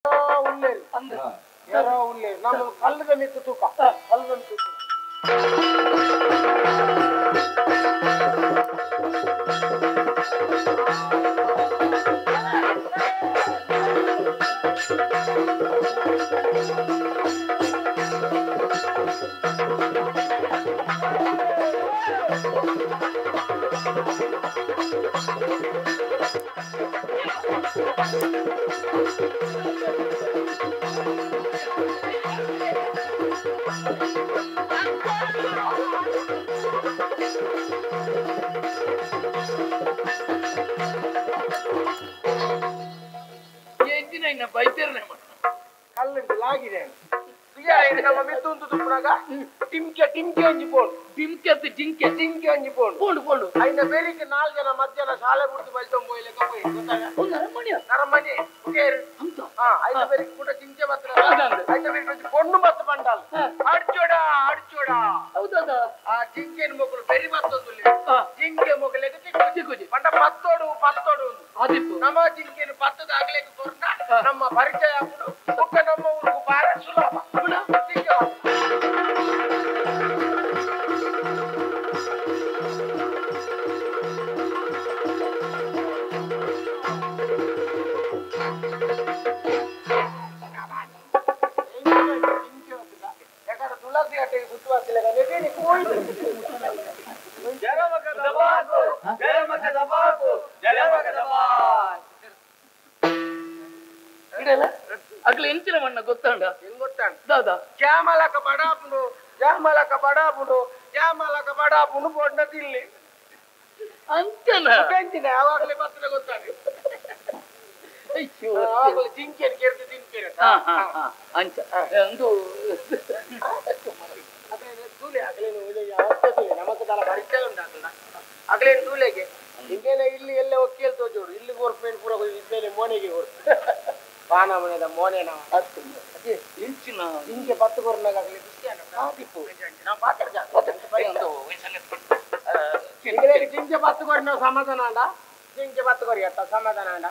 ಉಳ್ಳೇರು ಯಾರೋ ಉಳ್ಳೇರು ನಮ್ಮ ಕಲ್ಲದ ಮಿತ್ತು ತೂಕ ಕಲ್ಲದ ಮಿತ್ತು ಕಲ್ಲುಂಟು ಮಿತ್ತುಂತು ತುಪ್ಪುನಾಗ ಟಿಮ್ಕೆ ಟಿಮ್ಕೆ ಒಂಜಿ ಪೋಂಡು ಟಿಮ್ಕೆ ಅತ್ತು ಜಿಂಕೆ ಜಿಂಕೆ ಒಂಜಿ ಪೋಂಡು ಪೋಂಡು ಪೋಂಡು ಐನ ಬೆರಿಕ್ ನಾಲ್ ಜನ ಮಧ್ಯಾಹ್ನ ಶಾಲೆ ಬಿಡ್ದು ಬಲ್ತೊಂದು ಪೋಯ್ಲೆಕ್ಕ ಪೋಯಿ ಗೊತ್ತಾಗ ಒಂದು ಅರಮನೆ ಅರಮನೆ ಒಕೇರು ಅಂತ ಹಾ ಐನ ಬೆರಿಕ್ ಕೂಡ ಜಿಂಕೆ ಬತ್ರ ಐನ ಬೆರಿಕ್ ಒಂಜಿ ಪೊಣ್ಣು ಬತ್ತ ಪಂಡಾಲ್ ಅಡ್ಚೋಡ ಅಡ್ಚೋಡ ಹೌದಾ ಆ ಜಿಂಕೆನ ಮೊಕಲು ಬೆರಿ ಬತ್ತೊಂದುಲ್ಲೆ ಜಿಂಕೆ ಮೊಕಲೆಗ್ ತಿಕ್ಕುಜಿ ಪಂಡ ಪತ್ತೋಡು ಪತ್ತೋಡು ಆದಿಪ್ಪು ನಮ್ಮ ಜಿಂಕೆನ ಪತ್ತದ ಆಗ್ಲೆಗ್ ಕೊರ್ನ ನಮ್ಮ ಪರಿಚಯ ಆಪುಂಡು ಬೊಕ್ಕ ನಮ್ಮ ಊರುಗು ಬಾರ ಸುಲಭ ಜಿಂಕೆ ಅಗ್ಲ ಎಂಚಿನ ಮಣ್ಣ ಗೊತ್ತಾಂಡ ಗೊತ್ತಾಂಡ ದಾದಾ ಜಾಮಲಕ ಬಡಾಪುಂಡು ಜಾಮಲಕ ಬಡಾಪುಂಡು ಜಾಮಲಕ ಬಡಾಪುಂಡು ಪೊಡ್ನ ತಿಲ್ಲಿ ಅಂಚನ ಎಂಚಿನ ಯಾವಾಗಲೇ ಬತ್ತಲೆ ಗೊತ್ತಾಂಡ ಅಯ್ಯೋ ಆವಾಗಲೇ ಜಿಂಕೆಯನ್ನು ಕೆರೆದು ತಿನ್ಪೇರ ಹಾ ಹಾ ಹಾ ಅಂಚ ಒಂದು ತೂಲೆ ಅಗಲೇನು ಅವಸ್ಥೆ ತೂಲೆ ನಮಕ್ ದಾಲ ಪರಿಚಯ ಉಂಟಾಗಲ್ಲ ಅಗಲೇನು ತೂಲೆಗೆ ಇಂದೇನೆ ಇಲ್ಲಿ ಎಲ್ಲ ಒಕ್ಕೇಲ್ ತೋಜೋಡು ಇಲ್ಲಿ ಕೊರ್ಪೇನು ಪೂರ ಇದ್ದೇನೆ ಮೋನೆಗೆ ಕೊರ್ಪು ಪಾನ ಮನೆದ ಮೋನೆ ನಾವು ಅತ್ತು ಇಂಚಿನ ಇಂಚೆ ಪತ್ತು ಕೊರ್ನಾಗ ಆಗಲಿ ಆದಿಪ್ಪು ನಾವು ಪಾತ್ರ ಜಿಂಕೆ ಪತ್ತು ಕೊರಿ ನಾವು ಸಮಾಧಾನ ಅಂಡ ಜಿಂಕೆ ಪತ್ತು ಕೊರಿ ಅತ್ತ ಸಮಾಧಾನ ಅಂಡ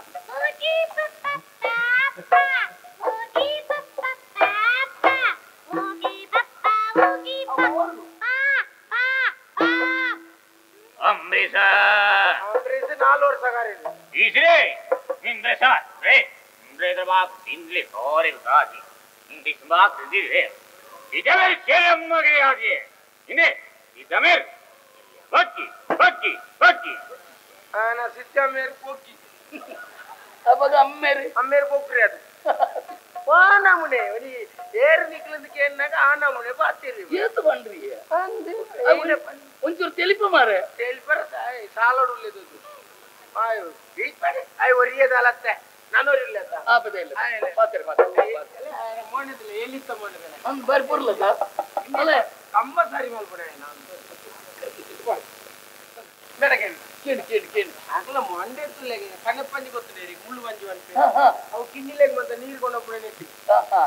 ಅಂಬರೀಷ ಅಂಬರೀಷ್ ನಾಲ್ಕು ವರ್ಷ ಈಶ್ರೇ ಇಂದ್ರಶ ರೇ ಇಂದ್ರಬಾಕ್ ಇಂದ್ಲಿ ಸೋರಿ ಸಾಜಿ ಇಂದಿಸ್ಬಾಕ್ ದಿರೆ ಇದಮೇರ್ ಕೇರಮ್ಮಗೆ ಆಗಿ ಇನೆ ಇದಮೇರ್ ಬಕ್ಕಿ ಬಕ್ಕಿ ಬಕ್ಕಿ ಆನ ಸಿದ್ದಮೇರ್ ಪೊಕ್ಕಿ ಅವಾಗ ಅಮ್ಮೇರ್ ಅಮ್ಮೇರ್ ಪೊಕ್ರಿ ಅದು ವಾನಮುನೆ ಒಲಿ ಏರು ನಿಕ್ಲಂದು ಕೇನ್ನಾಗ ಆನಮುನೆ ಬಾತಿರಿ ಏತು ಬಂಡ್ರಿ ಅಂದು ಒಂಚೂರು ತೆಲಿಪು ಮಾರೆ ತೆಲಿಪರ ಸಾಲೋಡು ಉಲ್ಲೇದು ಆಯೋ ಬೀಚ್ ಆಯ್ ಒರಿಯದಲತ್ತೆ ನಾನೋರಿಲ್ಲ ಆಪದೆ ಇಲ್ಲ ಪಾತ್ರೆ ಪಾತ್ರೆ ಮೋಣದಿಲ್ಲ ಎಲ್ಲಿತ್ತ ಮೋಣದಿಲ್ಲ ಅಂದ್ ಬಾರಿ ಪುರ್ಲ ಸರ್ ಅಲ್ಲ ಕಂಬ ಸಾರಿ ಮಲ್ಪಡೆ ನಾನು ಬೆಳಗ್ಗೆ ಕೇಳಿ ಕೇಳಿ ಕೇಳಿ ಆಗಲ ಮೊಂಡೆ ತುಲೆಗೆ ಕಣ್ಣಪ್ಪಂಜಿ ಗೊತ್ತಿದೆ ಮುಳ್ಳು ಮಂಜು ಅಂತ ಅವು ಕಿನ್ನಿಲೆಗ್ ಮತ್ತೆ ನೀರು ಕೊಂಡೊಪ್ಪಡೆ ನೆಟ್ಟಿ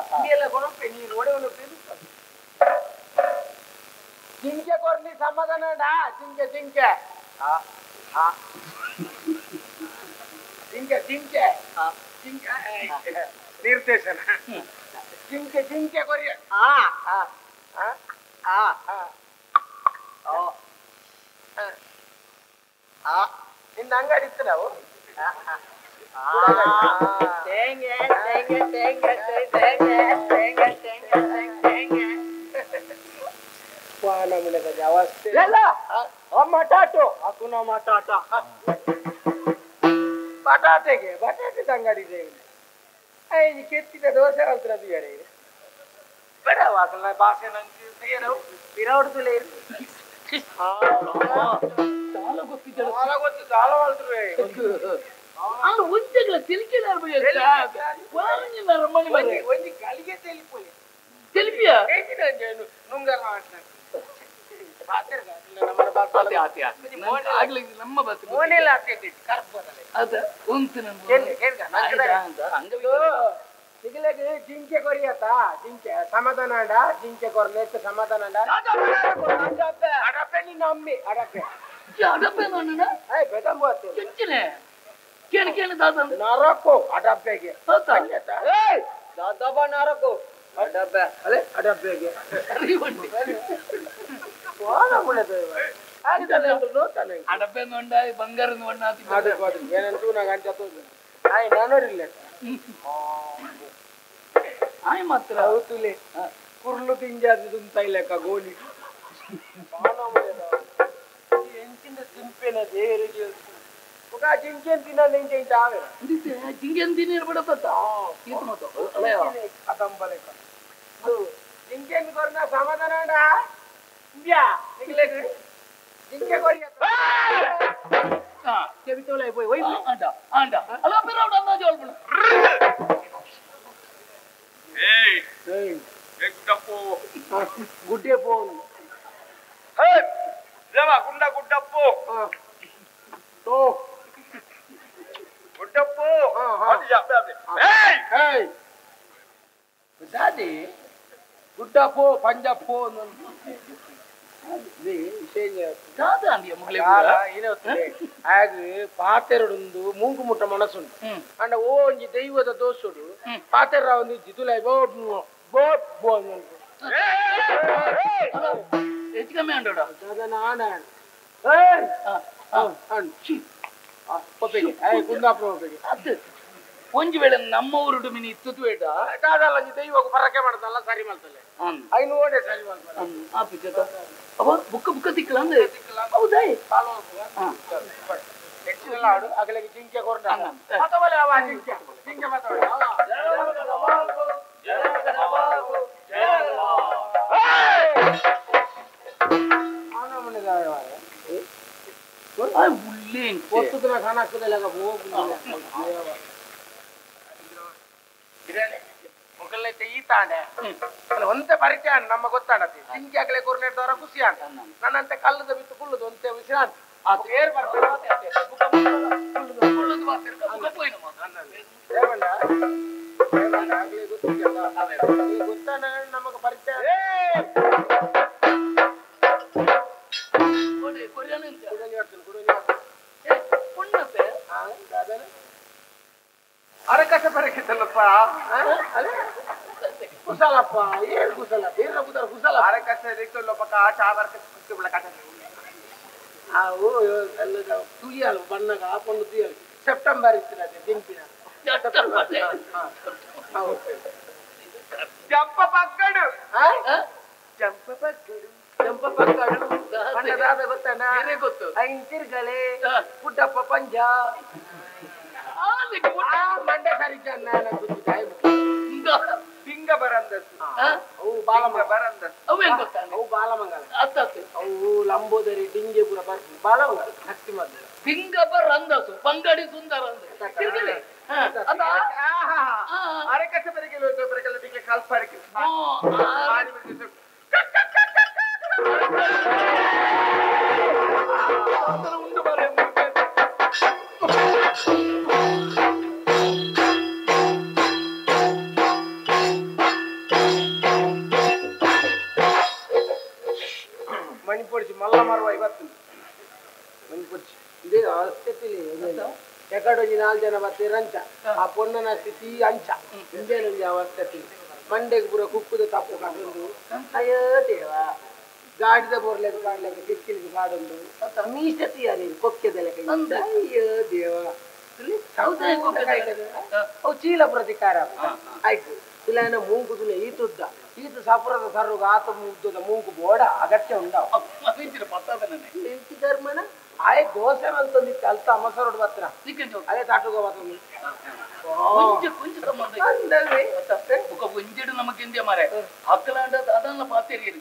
ಕಿನ್ನಿಯೆಲ್ಲ ಕೊನೊಪ್ಪೆ ನೀರು ಒಡೆ ಒನೊಪ್ಪೆ ಜಿಂಕೆ ಕೊರ್ನಿ ಸಮಾಧಾನ ಡಾ ಜಿಂಕೆ ಜಿಂಕೆ ಆ ಆ ಜಿಂಕೆ ಜಿಂಕೆ ಜಿಂಕೆ ನಿರ್ದೇಶನ ಜಿಂಕೆ ಜಿಂಕೆ ಕೊರಿ ಆ ಆ ಆ ಆ ಆ ಆ ನಿನ್ನ ಅಂಗಡಿ ಇತ್ತು ನಾವು ತೇಂಗೆ ತೇಂಗೆ ತೇಂಗೆ ತೇಂಗೆ ತೇಂಗೆ ತೇಂಗೆ ನಮ್ಮನೆ ಅವಸ್ಥೆ ಎಲ್ಲ ಮಟಾಟೋ ಹಕುನ ಮಟಾಟ ಬಟಾಟೆಗೆ ಬಟಾಟೆ ಅಂಗಡಿ ಇದೆ ಐದು ಕೆತ್ತಿದ ದೋಸೆ ಅಲ್ತ್ರ ಯಾರೇ ಬೇಡ ವಾಸನ ಭಾಷೆ ನಂಗೆ ಏನೋ ಬಿರಾಡ್ದುಲೇ ದಾಲ ಗೊತ್ತಿದ್ದಲ್ಲ ದಾಲ ಗೊತ್ತು ದಾಲ ವಾಲ್ತ್ರು ಆ ಒಂಜೆಗಳ ತಿಳಿಕೆದಾರ ಒಂಜಿ ಒಂಜಿ ಗಳಿಗೆ ತೆಲಿಪೊಲಿ ತಿಳಿಪಿಯ ನುಂಗರ ನಮ್ಮ ಬಸ್ ಮೋನೆಲ್ಲ ಆಗ್ತೈತಿ ಕರ್ಪದಲ್ಲ ಅದ ಉಂಟು ನಿಗಲೆಗೆ ಜಿಂಕೆ ಕೊರಿಯತ್ತ ಜಿಂಕೆ ಸಮಾಧಾನ ಅಂಡ ಜಿಂಕೆ ಕೊರ್ಲೆ ಸಮಾಧಾನ ಅಂಡ ಅಡಪೆ ನಿನ್ನ ಅಮ್ಮಿ ಅಡಪೆ ಅಡಪೆ ನನ್ನ ಬೆದಂಬು ಕೆಂಚಿನೆ ಕೇನು ಕೇನು ದಾದ ನರಕೋ ಅಡಬ್ಬೆಗೆ ಏಯ್ ದಾದಬ ನರಕೋ ಅಡಬ್ಬೆ ಅದೇ ಅಡಬ್ಬೆಗೆ ಅಡಬ್ಬೆ ನೋಂಡ ಬಂಗಾರ ನೋಂಡ ಏನಂತೂ ಆಯ್ ನಾನೋರಿಲ್ಲ ಆಯ್ ಮಾತ್ರ ಹೌದುಲೆ ಕುರ್ಲು ತಿಂಜಾದ ದುಂತ ಗೋಲಿ ಎಂಚಿಂದ ತಿಂಪೇನ ದೇವರಿಗೆ ಜಿಂಕೆನ್ ತಿನ್ನ ನಿಂಗೆ ಆವೆ ಜಿಂಕೆನ್ ತಿನ್ನ ಬಿಡತ್ತ ಈತ ಮತ್ತ ಅದಂಬಲೆಕ ಜಿಂಕೆನ್ ಕೊರ್ನ ಸಮಾಧಾನ ಇಂಬ್ಯಾ ನಿಗ್ಲೆಗ್ ಜಿಂಕೆ ಕೊರಿಯ ಕೆಬಿತೋಲ ಪೋಯ್ ಒಯ್ ಆಂಡ ಆಂಡ ಅಲ್ಲ ಪಿರೌಡ ಅಂದಾಜು ಅಲ್ಪಣ ಏಯ್ ಏಯ್ ಗುಡ್ಡಪ್ಪು ಗುಡ್ಡೆ ಪೋನ್ ಹೇ ದೇವಾ ಗುಂಡ ಗುಡ್ಡಪ್ಪು ತೋ ಗುಡ್ಡಪ್ಪು ಏಯ್ ಏಯ್ ದಾದಿ ಗುಡ್ಡಪ್ಪು ಪಂಜಪ್ಪು ಪಾತೆರಡುಂದು ಮೂಂಕು ಮುಟ್ಟ ಮನಸ್ಸುಂಟು ಅಂಡ ಓ ಒಂಜಿ ದೈವದ ದೋಸುಡು ಪಾತೆರ ಒಂದು ಜಿತುಲೈ ಬೋ ಬೋ ಬೋ ಹೆಚ್ಚು ಕಮ್ಮಿ ಅಂಡೋಡ ಅದು ಒಂಜಿ ವೇಳೆ ನಮ್ಮ ಊರುಡು ಮಿನಿ ಇತ್ತು ಬೇಡ ದೈವ ಪರಕೆ ಮಾಡ್ತಲ್ಲ ಸರಿ ಮಾಡ್ತಲ್ಲ ಐನು ಓಡೆ ಸರಿ ಮಾಡ್ತಾರೆ ಆಪಿಚತ ಅವ ಬುಕ್ಕ ಬುಕ್ಕ ತಿಕ್ಕಲ ಅಂದ್ರೆ ಹೌದಾ ಹೆಚ್ಚಿನ ಆಡು ಅಗಲಿಗೆ ಜಿಂಕೆ ಕೊರ್ನ ಪತವಲೆ ಅವ ಜಿಂಕೆ ಜಿಂಕೆ ಪತವಲೆ ಒಂತೆ ಪರಿಚಯ ನಮ್ಮ ಗೊತ್ತಾಣತಿ ಜಿಂಕೆ ಆಗಲೇ ಕೊರ್ನೆಟ್ಟವರ ಖುಷಿ ಅಂತ ನನ್ನಂತೆ ಕಲ್ಲದ ಬಿತ್ತು ಕುಲ್ಲುದು ಒಂತೆ ವಿಶ್ರಾಂತಿ ಏರ್ ಬರ್ತದೆ ಗೊತ್ತಾನ ನಮಗೆ ಪರಿಚಯ ಅರಕಸ ಬರಕಿತ್ತಲ್ಲಪ್ಪ ಕುಸಲಪ್ಪ ಏನ್ ಕುಸಲ ಬೇರೆ ಕುದರ ಕುಸಲ ಅರಕಸ ರಿಕ್ತಲ್ಲಪ್ಪ ಚಾವರ್ಕ ಕುತ್ತುಬಳ ಕಾಟ ಅವು ಎಲ್ಲ ತುಯ್ಯಲು ಬಣ್ಣಗ ಹಾಕೊಂಡು ತುಯ್ಯಲು ಸೆಪ್ಟೆಂಬರ್ ಇತ್ತು ದಿಂಪಿನ ಜಂಪ ಪಕ್ಕಡು ಜಂಪ ಪಕ್ಕಡು ಜಂಪ ಪಕ್ಕಡು ಬಣ್ಣದಾದ ಗೊತ್ತಾನ ಗೊತ್ತು ಐನ್ ತಿರ್ಗಲೆ ಪುಟ್ಟಪ್ಪ ಪಂಜ ಮಂಡೆ ಸರಿ ಚೆನ್ನ ಲಿಂಗ ಬರಂದಸ್ಸು ಅವು ಬಾಲಮಂಗಲ ಬರಂದಸ್ಸು ಅವೇನ್ ಗೊತ್ತಾನ ಅವು ಬಾಲಮಂಗಲ ಅತ್ತತ್ತು ಅವು ಲಂಬೋದರಿ ಡಿಂಗೆ ಪೂರ ಬರ್ತೀನಿ ಬಾಲಮಂಗಲ ಹತ್ತಿ ಮೊದಲು ಲಿಂಗ ಬರಂದಸು ಬಂಗಡಿ ಸುಂದರ ಅಂದ್ರೆ ತಿರ್ಗಲೆ ಅದ ಅರಕಸ ಬರಗೆ ಬರಕಲ್ಲ ದಿಗ್ಲೆ ಕಾಲ್ಪರಕ್ಕೆ ಉಂಡು ಬರ ಮಣಿಪೊಡಿಸಿ ಮಲ್ಲ ಮರುವ ಇವತ್ತು ಮಣಿಪೊಡಿಸಿ ಇದೇ ಅವಸ್ಥಿತಿ ಎಕಡೊಂಜಿ ನಾಲ್ಕು ಜನ ಬರ್ತೀರ ಅಂಚ ಆ ಪೊಣ್ಣನ ಸ್ಥಿತಿ ಅಂಚ ಇಂದೇನೊಂಜಿ ಅವಸ್ಥಿತಿ ಮಂಡೆಗೆ ಪೂರ ಕುಕ್ಕುದ ತಪ್ಪು ಕಟ್ಟೊಂದು ಅಯ್ಯೋ ದೇವ ಗಾಡಿದ ಬೋರ್ಲೆಗ್ ಕಾಡ್ಲೆಗ್ ಕಿಕ್ಕಿಲಿಗೆ ಕಾಡೊಂದು ಮೀಸತಿ ಯಾರು ಕೊಕ್ಕೆದಲೆಕ್ಕ ಅಯ್ಯೋ ದೇವ ಅವು ಚೀಲ ಪ್ರತಿಕಾರ ಆಯ್ತು ಇಲ್ಲ ಮೂಂಕುದುಲೆ ಈತುದ್ದ ಈತ ಸಪುರದ ಸರ್ರುಗ ಆತ ಮುಗ್ದದ ಮೂಂಕು ಬೋಡ ಅಗತ್ಯ ಉಂಡಾವ ಧರ್ಮನ ಆಯ್ ದೋಸೆ ಅಂತಂದಿತ್ತು ಅಲ್ತ ಮೊಸರು ಬತ್ರ ಅದೇ ತಾಟುಗ ಬರ್ತದೆ ಒಂಜಿಡು ನಮಗೆ ಇಂದಿಯ ಮಾರೆ ಅಕ್ಕಲಾಂಡ ಅದನ್ನ ಪಾತೇರಿ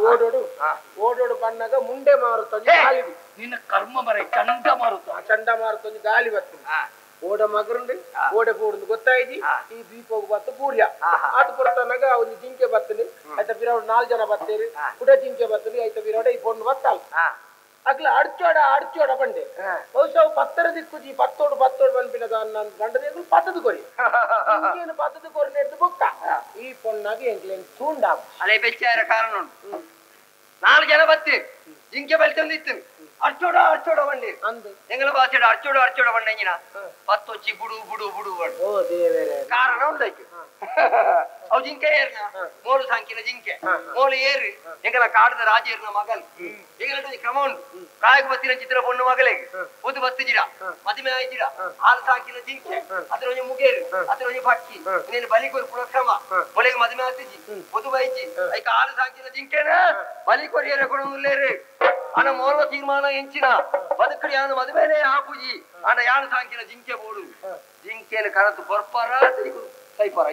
ಓಡೋಡು ಓಡೋಡು ಬಣ್ಣಗ ಮುಂಡೆ ಮಾರುತ್ತ ಗಾಳಿ ನಿನ್ನ ಕರ್ಮ ಮರೆ ಚಂಡ ಮಾರುತ್ತ ಚಂಡ ಮಾರುತ್ತ ಗಾಳಿ ಬರ್ತದೆ ಓಡ ಮಗರುಂಡು ಓಡೆ ಪೋಡುಂದು ಗೊತ್ತಾಯ್ತಿ ಈ ದ್ವೀಪೋಗ ಬತ್ತು ಪೂರ್ಯ ಆತ ಕೊಡ್ತಾನಾಗ ಒಂದು ಜಿಂಕೆ ಬರ್ತದೆ ಆಯ್ತ ಬಿರೋಡು 4 ಜನ ಬರ್ತೇರಿ ಕುಡ ಜಿಂಕೆ ಬರ್ತದೆ ಆಯ್ತ ಬಿರೋಡ ಈ ಪೊಣ್ಣು ಬತ್ತಾಳ ಅಗ್ಲ ಅಡ್ಚೋಡ ಅಡ್ಚೋಡ ಬಂಡೆ ಬಹುಶಃ ಪತ್ತರ ದಿಕ್ಕುಜಿ ಪತ್ತೋಡು ಪತ್ತೋಡು ಬಂದ್ಬಿನದ ನನ್ನ ಗಂಡದೇಗುಲು ಪತ್ತದ ಕೊರಿ ಜಿಂಕೆಯನ್ನು ಪತ್ತದ ಕೊರಿ ನೆಡ್ದು ಬೊಕ್ಕ ಈ ಪೊಣ್ಣಾಗ ಎಂಕ್ಲೇನ್ ತೂಂಡ ಅಲೆ ಬೆಚ್ಚಾರ ಕಾರಣ ಉಂಟು 4 ಜನ ಬತ್ತಿ ಜಿಂಕೆ ಬಲ್ತಂದಿತ್ತು ಅರ್ಚೋಡ ಅರ್ಚೋಡ ಬಂಡಿ ಅಂದು ಎಂಗಲ ಭಾಷೆ ಅರ್ಚೋಡ ಅರ್ಚೋಡ ಬಂಡೆಂಗಿನ ಪತ್ತೊಚ್ಚಿ ಬುಡು ಬುಡು ಬುಡು ಓ ದೇವರೇ ಕಾರಣ ಉಂಟಾಯ್ತು ಅವು ಜಿಂಕೆ ಏರ್ನ ಮೋಲು ಸಾಂಕಿನ ಜಿಂಕೆ ಮೋಲು ಏರು ಎಂಗಲ ಕಾಡದ ರಾಜೇರ್ನ ಮಗಲ್ ಎಂಗಲ ಕ್ರಮ ಉಂಟು ಕಾಯಕ ಬತ್ತಿನ ಚಿತ್ರ ಪೊಣ್ಣು ಮಗಳಿಗೆ ಪೊದು ಬತ್ತಿಜಿರ ಮದುವೆ ಆಯ್ತಿರ ಹಾಲು ಸಾಂಕಿನ ಜಿಂಕೆ ಅದರ ಒಂಜಿ ಮುಗೇರು ಅದರ ಒಂಜಿ ಪಕ್ಕಿ ಇನ್ನೇನು ಬಲಿ ಕೊರ್ಪುನ ಕ್ರಮ ಮೊಲೆಗೆ ಮದುವೆ ಆತಿಜಿ ಪೊದು ಬೈಜಿ ಐಕ ಹಾಲು ಸಾಂಕಿನ ಜಿಂಕೆನ ಬಲಿ ಕೊರಿಯರ ಕೊಡೋದಿಲ್ಲೇರು ಅನ ಮೋಲ ತೀರ್ಮಾನ ಎಂಚಿನ ಬದುಕಡಿ ಯಾನು ಮದುವೆನೇ ಆಪುಜಿ ಅನ ಯಾನು ಸಾಂಕಿನ ಜಿಂಕೆ ಬೋಡು ಜಿಂಕೆನ ಕಣತು ಕೊರ್ಪಾರ ಸೈಪಾರ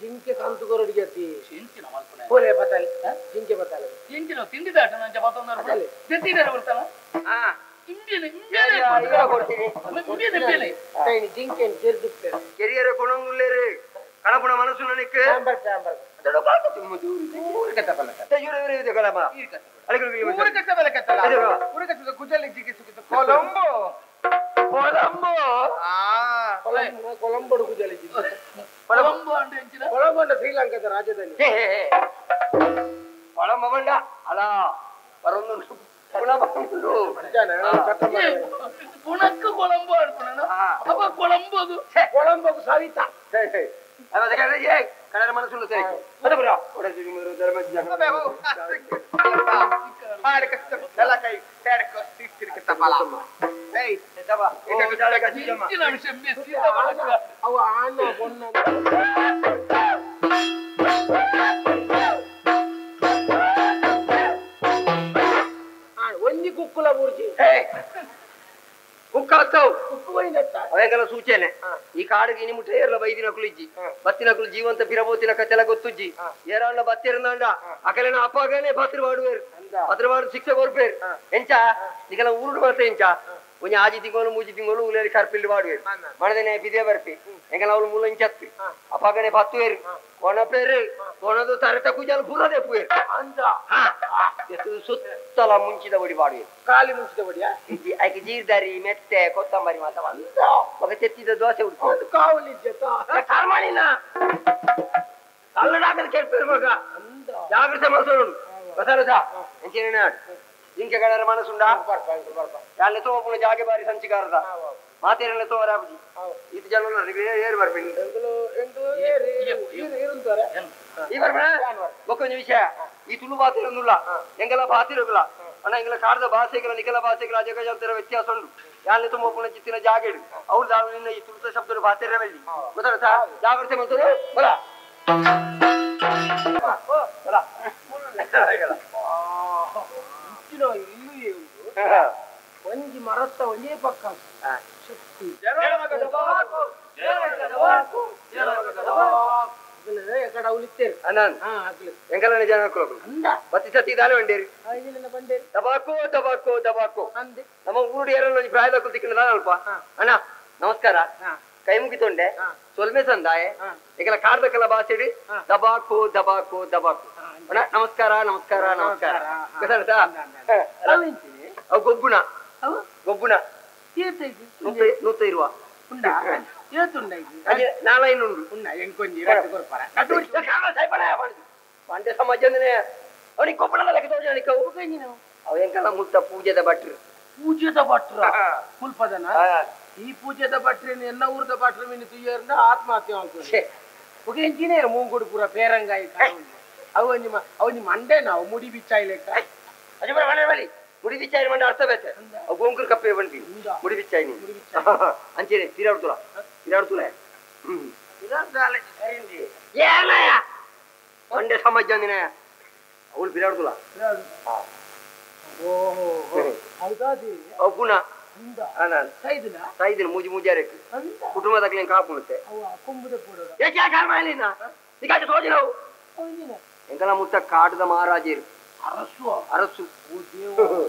ಜಿಂಕೆ ಕಂತು ಕೊರಡಿಗೆ ಹೋಲೆ ಬತ್ತಾಲೆ ಜಿಂಕೆ ಬತ್ತಾಲೆ ಎಂಚಿನ ತಿಂಡಿ ದಾಟ ನಂಚ ಬತ್ತೊಂದು ದೆತ್ತಿದ್ದಾರೆ ಬರ್ತಾನ ಜಿಂಕೆ ಜೆರ್ದುಪ್ಪೇರು ಕೆರಿಯರ ಕೊಣಂಗುಲ್ಲೇರು ಕಣಪುಣ ಮನಸ್ಸು ನನಕ್ಕೆ ಕೊಲಂಬೋ ಶ್ರೀಲಂಕಾದ ರಾಜಧಾನಿ ಕೊಲಂಬ ಅಲ್ಲ ಪುಣಕ್ಕೆ ಕೊಲಂಬೋ ಅಪ್ಪ ಕೊಲಂಬೋದು ಕೊಲಂಬೋ ಸವಿತಾ ಕನ್ನಡ ಮನಸ್ಸು ಒಂಜಿ ಕುಕ್ಕುಲ ಬೂರ್ಜಿ ಅವೆಂಗಲ ಸೂಚನೆ ಈ ಕಾಡಿಗೆ ಇನಿ ಮುಟ್ಟ ಏರ್ಲ ಬೈದಿನ ಕುಲಿಜ್ಜಿ ಬತ್ತಿನಕುಲು ಜೀವಂತ ಪಿರಬೋತಿನ ಕತೆಲ ಗೊತ್ತುಜ್ಜಿ ಏರಾಂಡ ಬತ್ತಿರಂದಾಂಡ ಅಕಲೆನ ಅಪ್ಪಗನೆ ಬತ್ತಿರ ಬಾಡುವೇರು ಬತ್ತಿರ ಬಾಡು ಶಿಕ್ಷೆ ಕೊರ್ಪೇರು ಎಂಚ ನಿಕಲ ಊರುಡು ಮಾತ್ರ ಎಂಚ ಒಂಜಿ ಆಜಿ ತಿಂಗಳು ಮೂಜಿ ತಿಂಗಳು ಉಲೇರಿ ಕರ್ಪಿಲ್ಲು ಬಾಡುವೇರು ಮಣದನೆ ಬಿದೆ ಬರ್ಪಿ ಎಂಗಲ ಅವಳು ಮೂಲ ಇಂಚತ್ತು ಅಪ್ಪಗನೆ ಬತ್ತುವೇರು ಕೊನಪೇರು ಕೊನದು ತರಟ ಕುಜಾಲ ಪೂರ ದೆಪ್ಪುವೇರು ಸುತ್ತಲ ಮುಂಚಿದ ಬಡಿ ಬಾಡುವೇರು ಖಾಲಿ ಮುಂಚಿದ ಬಡಿಯಾ ಐಕೆ ಜೀರ್ದಾರಿ ಮೆತ್ತೆ ಕೊತ್ತಂಬರಿ ಮಾತ ಮಗ ತೆತ್ತಿದ ದೋಸೆ ಉಡ್ತು ಕಾವಲಿ ಕರ್ಮಣಿನ ಕಲ್ಲಡಾಕದ ಕೆಡ್ಪೇರು ಮಗ ಜಾಗ್ರತೆ ಮಸೋಡು ಬಸರಸ ಎಂಚಿನ ಜಿಂಕೆ ಗಣರ ಮನಸ್ಸುಂಡಾ ಯಾನೆ ತೋಪುನ ಜಾಗೆ ಬಾರಿ ಸಂಚಿಕಾರದ ಮಾತೇರಲ್ಲ ತೋರಾಬುಜಿ ಈತ ಜನ ಏರು ಬರ್ಪಿನಿ ಈ ಬರ್ಬಣ ಬೊಕ್ಕೊಂಜಿ ವಿಷಯ ಈ ತುಳು ಬಾತಿರೊಂದುಲ್ಲ ಎಂಗಲ ಬಾತಿರಗುಲ ಅಣ್ಣ ಎಂಗಲ ಕಾಡದ ಭಾಷೆಗಳ ನಿಕಲ ಭಾಷೆಗಳ ಅಜಗಜಾಂತರ ವ್ಯತ್ಯಾಸ ಉಂಟು ಯಾನೆ ತುಂಬ ಚಿತ್ತಿನ ಜಾಗೆಡು ಅವ್ರು ದಾವು ನಿನ್ನ ಈ ತುಳುತ ಶಬ್ದ ಬಾತಿರ ಬೆಳ್ಳಿ ಗೊತ್ತಾಯ್ತಾ ಜಾಗ್ರತೆ ಮಂತರು ಬಲ ಬಲ ಒಂಜಿ ಮರತ್ತ ಒಂಜೇ ಪಕ್ಕ ಶಕ್ತಿ ದಬಾಕೋ ದಬಾಕೋ ನಮ್ಮ ಊರುಡು ಯಾರಲ್ಲ ಪ್ರಾಯದ ತಿಕ್ಕಣ ಅಲ್ಪ ಅಣ್ಣ ನಮಸ್ಕಾರ ಕೈ ಮುಗಿತೊಂಡೆ ಸೊಲ್ಮೆ ಸಂದಾಯೆ ಈಗೆಲ್ಲ ಕಾಡ್ದಕ್ಕೆಲ್ಲ ಭಾಷೆಡಿ ದಬಾಕೋ ದಬಾಕೋ ದಬಾಕೋ ಅಣ್ಣ ನಮಸ್ಕಾರ ನಮಸ್ಕಾರ ನಮಸ್ಕಾರ ಗೊತ್ತಾಯ್ತಾ ಅವು ಗೊಬ್ಬುಣ ಗೊಬ್ಬುಣ ನೂತ ಇರುವ ಮಂಡ್ಯ ಸಮಾಜ ಅವನಿಗೆ ಗೊಬ್ಬಣ ಲೆಕ್ಕ ತೋಜ ಅವ ಎಂಕಲ್ಲ ಮುತ್ತ ಪೂಜೆದ ಭಟ್ರು ಪೂಜೆದ ಭಟ್ರ ಮುಲ್ಪದನ ಈ ಪೂಜೆದ ಭಟ್ರ ಎನ್ನ ಊರ್ದ ಭಟ್ರ ಮೀನು ತುಯ್ಯರ್ನ ಆತ್ಮಹತ್ಯೆ ಮಾಡ್ಕೊಂಡು ಒಗೆಂಚಿನೇ ಮೂಂಗುಡು ಪೂರ ಪೇರಂಗಾಯಿ ಅವು ನಿಮ್ಮ ಅವು ನಿಮ್ಮ ಮಂಡೆ ನಾವು ಮುಡಿ ಬಿಚ್ಚಾಯಿ ಲೆಕ್ಕ ಮುಡಿ ಬಿಚ್ಚಾಯಿ ಮಂಡೆ ಅರ್ಥ ಬೇತೆ ಅವು ಗೋಂಕುರ್ ಕಪ್ಪೆ ಬಂದಿ ಮುಡಿ ಬಿಚ್ಚಾಯಿ ನೀ ಅಂಚೇನೆ ತಿರಾಡ್ತುಲ ತಿರಾಡ್ತುಲ ಏನಯ್ಯ ಮಂಡೆ ಸಮಾಜ ಅಂದಿನ ಅವಳು ಬಿರಾಡ್ತುಲ ಅವು ಗುಣ ಸೈದಿನ ಮೂಜಿ ಮೂಜಾರಕ್ಕೆ ಕುಟುಂಬದಾಗ್ಲಿ ಕಾಪುಣತ್ತೆ ಏಕೆ ಕಾರಣ ನಿಕಾಚೆ ತೋಜಿನವು ಎಂಕಲ ಮುತ್ತ ಕಾಡದ ಮಹಾರಾಜರು ಅರಸು ಅರಸು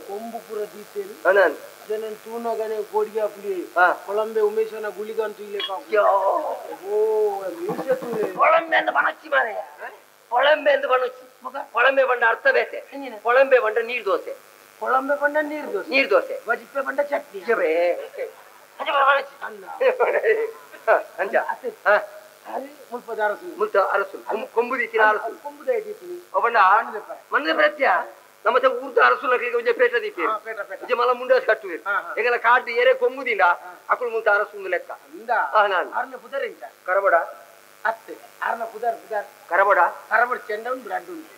ಕೊಂಬು ಪೂರ ದೀತೇನು ಜನನ್ ತೂನಗನೆ ಗೋಡಿಗೆ ಪುಲಿ ಕೊಳಂಬೆ ಉಮೇಶನ ಗುಳಿಗಂತು ಇಲ್ಲೇ ಓ ಕೊಳಂಬೆ ಅಂತ ಬಣಚ್ಚಿ ಮಾರಯ್ಯ ಕೊಳಂಬೆ ಅಂತ ಬಣಚ್ಚಿ ಕೊಳಂಬೆ ಬಂಡ ಅರ್ಥ ಬೇತೆ ಕೊಳಂಬೆ ಬಂಡ ನೀರ್ ದೋಸೆ ಕೊಳಂಬೆ ಬಂಡ ನೀರ್ ದೋಸೆ ನೀರ್ ದೋಸೆ ಬಜಿಪ್ಪೆ ಬಂಡ ಚಟ್ನಿ ಅರಸು ಕೊಂಬು ದೀತಿನ ಅರಸು ಮಂದ ಪ್ರತ್ಯ ನಮ್ಮ ಊರ್ದ ಅರಸು ನಕಲಿಗೆ ಪೇಟ ದೀತಿ ಮಲ ಮುಂಡಾಸ್ ಕಟ್ಟುವೆ ಎಂಗಲ ಕಾಡು ಏರೆ ಕೊಂಬುದಿಂದ ಅಕುಲು ಮುಂತ ಅರಸು ಲೆಕ್ಕ ಕರಬಡ ಅತ್ತೆ ಆರ್ನ ಪುದಾರ್ ಪುದಾರ್ ಕರಬೋಡ ಕರಬೋಡ್ ಚೆಂಡ ಉಂಡು ರಡ್ಡು ಉಂಡು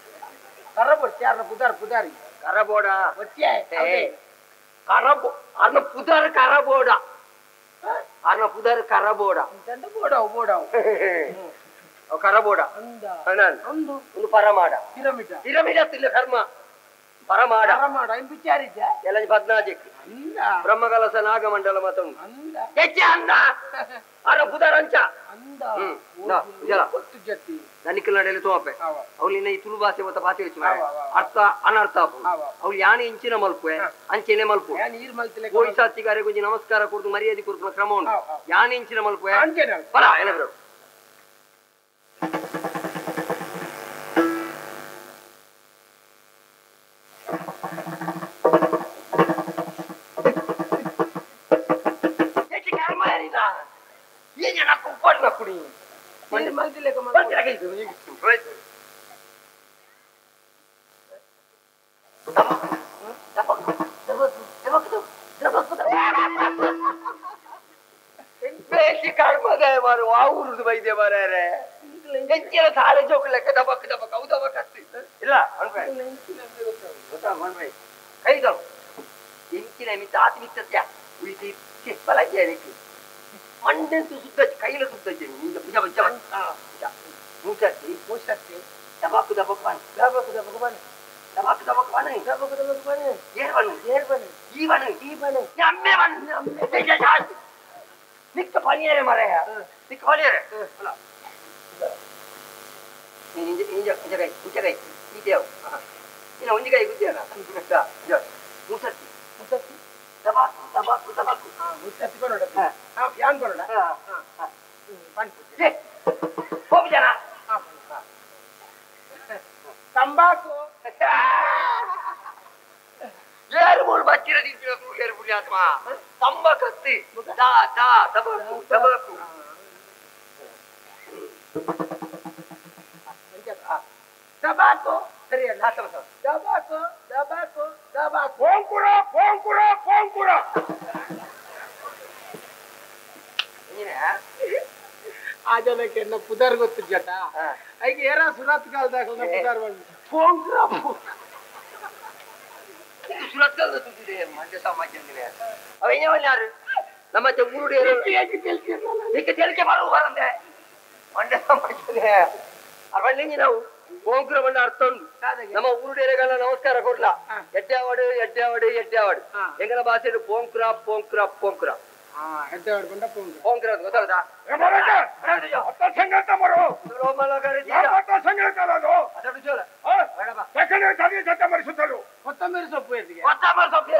ಕರಬೋಡ್ ಆರ್ನ ಪುದಾರ್ ಪುದಾರಿ ಕರಬೋಡ ಕರಬೋ ಆರ್ನ ಪುದಾರ್ ಕರಬೋಡ ಆರ್ನ ಪುದಾರ್ ಕರಬೋಡ ಬೋಡವು ಬೋಡವು ಕರಬೋಡ ಒಂದು ಒಂದು ಪರಮಾಡ ಪಿರಮಿಡ ಪಿರಮಿಡ ಇಲ್ಲ ಕರ್ಮ ಪರಮಾಡ ಪರಮಾಡ ವಿಚಾರಿದ್ದ ಎಲ್ಲ ಪದ್ನಾಜಕ್ಕೆ ಬ್ರಹ್ಮಕಲಸ ನಾಗಮಂಡಲ ಮತ್ತೊಂದು ಅಂದ ಅರ ಪುದಾರ್ ಅಂಚ ನನಿಕಲ್ ತೋಪೆ ಅವ್ಳು ಇನ್ನ ಈ ತುಳು ಭಾಷೆ ಮತ್ತೆ ಭಾಷೆ ಹೆಚ್ಚು ಅರ್ಥ ಅನರ್ಥ ಅವ್ಳು ಯಾನೆ ಇಂಚಿನ ಮಲ್ಪುವೆ ಅಂಚೆನೆ ಮಲ್ಪು ಕೋಯಿ ಸಾತಿಗಾರೆ ಕೊಂಚ ನಮಸ್ಕಾರ ಕೊಡ್ದು ಮರ್ಯಾದೆ ಕೊಡ್ದು ಕ್ರಮ ಉಂಟು ಯಾನೆ ಇಂಚಿನ ಮಲ್ಪುವೆ ಬರ ಏನಾದ್ರು ತಂಬಾಕು ಏರು ಮೂರು ಬಚ್ಚಿರ ಪುಣ್ಯಾತ್ಮ ತಂಬಕತ್ತಿ ದಾ ದಾ ತಬಾಕು ತಬಾಕು ತಬಾಕು ಸರಿ ಅಲ್ಲ ದಬಾಕು ದಬಾಕು ದಬಾಕು ಪೋಂಕುರ ಪೋಂಕುರ ಪೋಂಕುರ ಆ ಜನಕ್ಕೆ ಎನ್ನ ಪುದರ್ ಗೊತ್ತು ಜಟ ಐಗೆ ಏರ ಸುರತ್ ಕಾಲದಾಗ ಪುದರ್ ಬಂದು ಪೋಂಕುರ ಸುರತ್ ಕಾಲದ ತುತ್ತಿದೆ ಮಂಡ್ಯ ಸಮಾಜ ಅವ ಯಾರು ನಮ್ಮ ಊರುಡೆ ತೆಲಿಕೆ ಬರುವ ಬರಂದೆ ಮಂಡ್ಯ ಸಮಾಜ ಅವಳ್ಳಿ ನಾವು ಪೋಂಕುರ ಬಂಡ ಅರ್ಥ ಉಂಟು ನಮ್ಮ ಊರುಡೇರೆಗಳ ನಮಸ್ಕಾರ ಕೊಡ್ಲ ಎಡ್ಡಾವಡು ಎಡ್ಡಾವಡು ಎಡ್ಡಾವಡು ಎಂಗಲ ಭಾಷೆ ಪೋಂಕುರ ಪೋಂಕುರ ಪೋಂಕುರ ಪೋಂಕುರ ಗೊತ್ತಾಗದಾ ಕೊತ್ತಂಬರಿ ಸೊಪ್ಪು ಕೊತ್ತಂಬರಿ ಸೊಪ್ಪು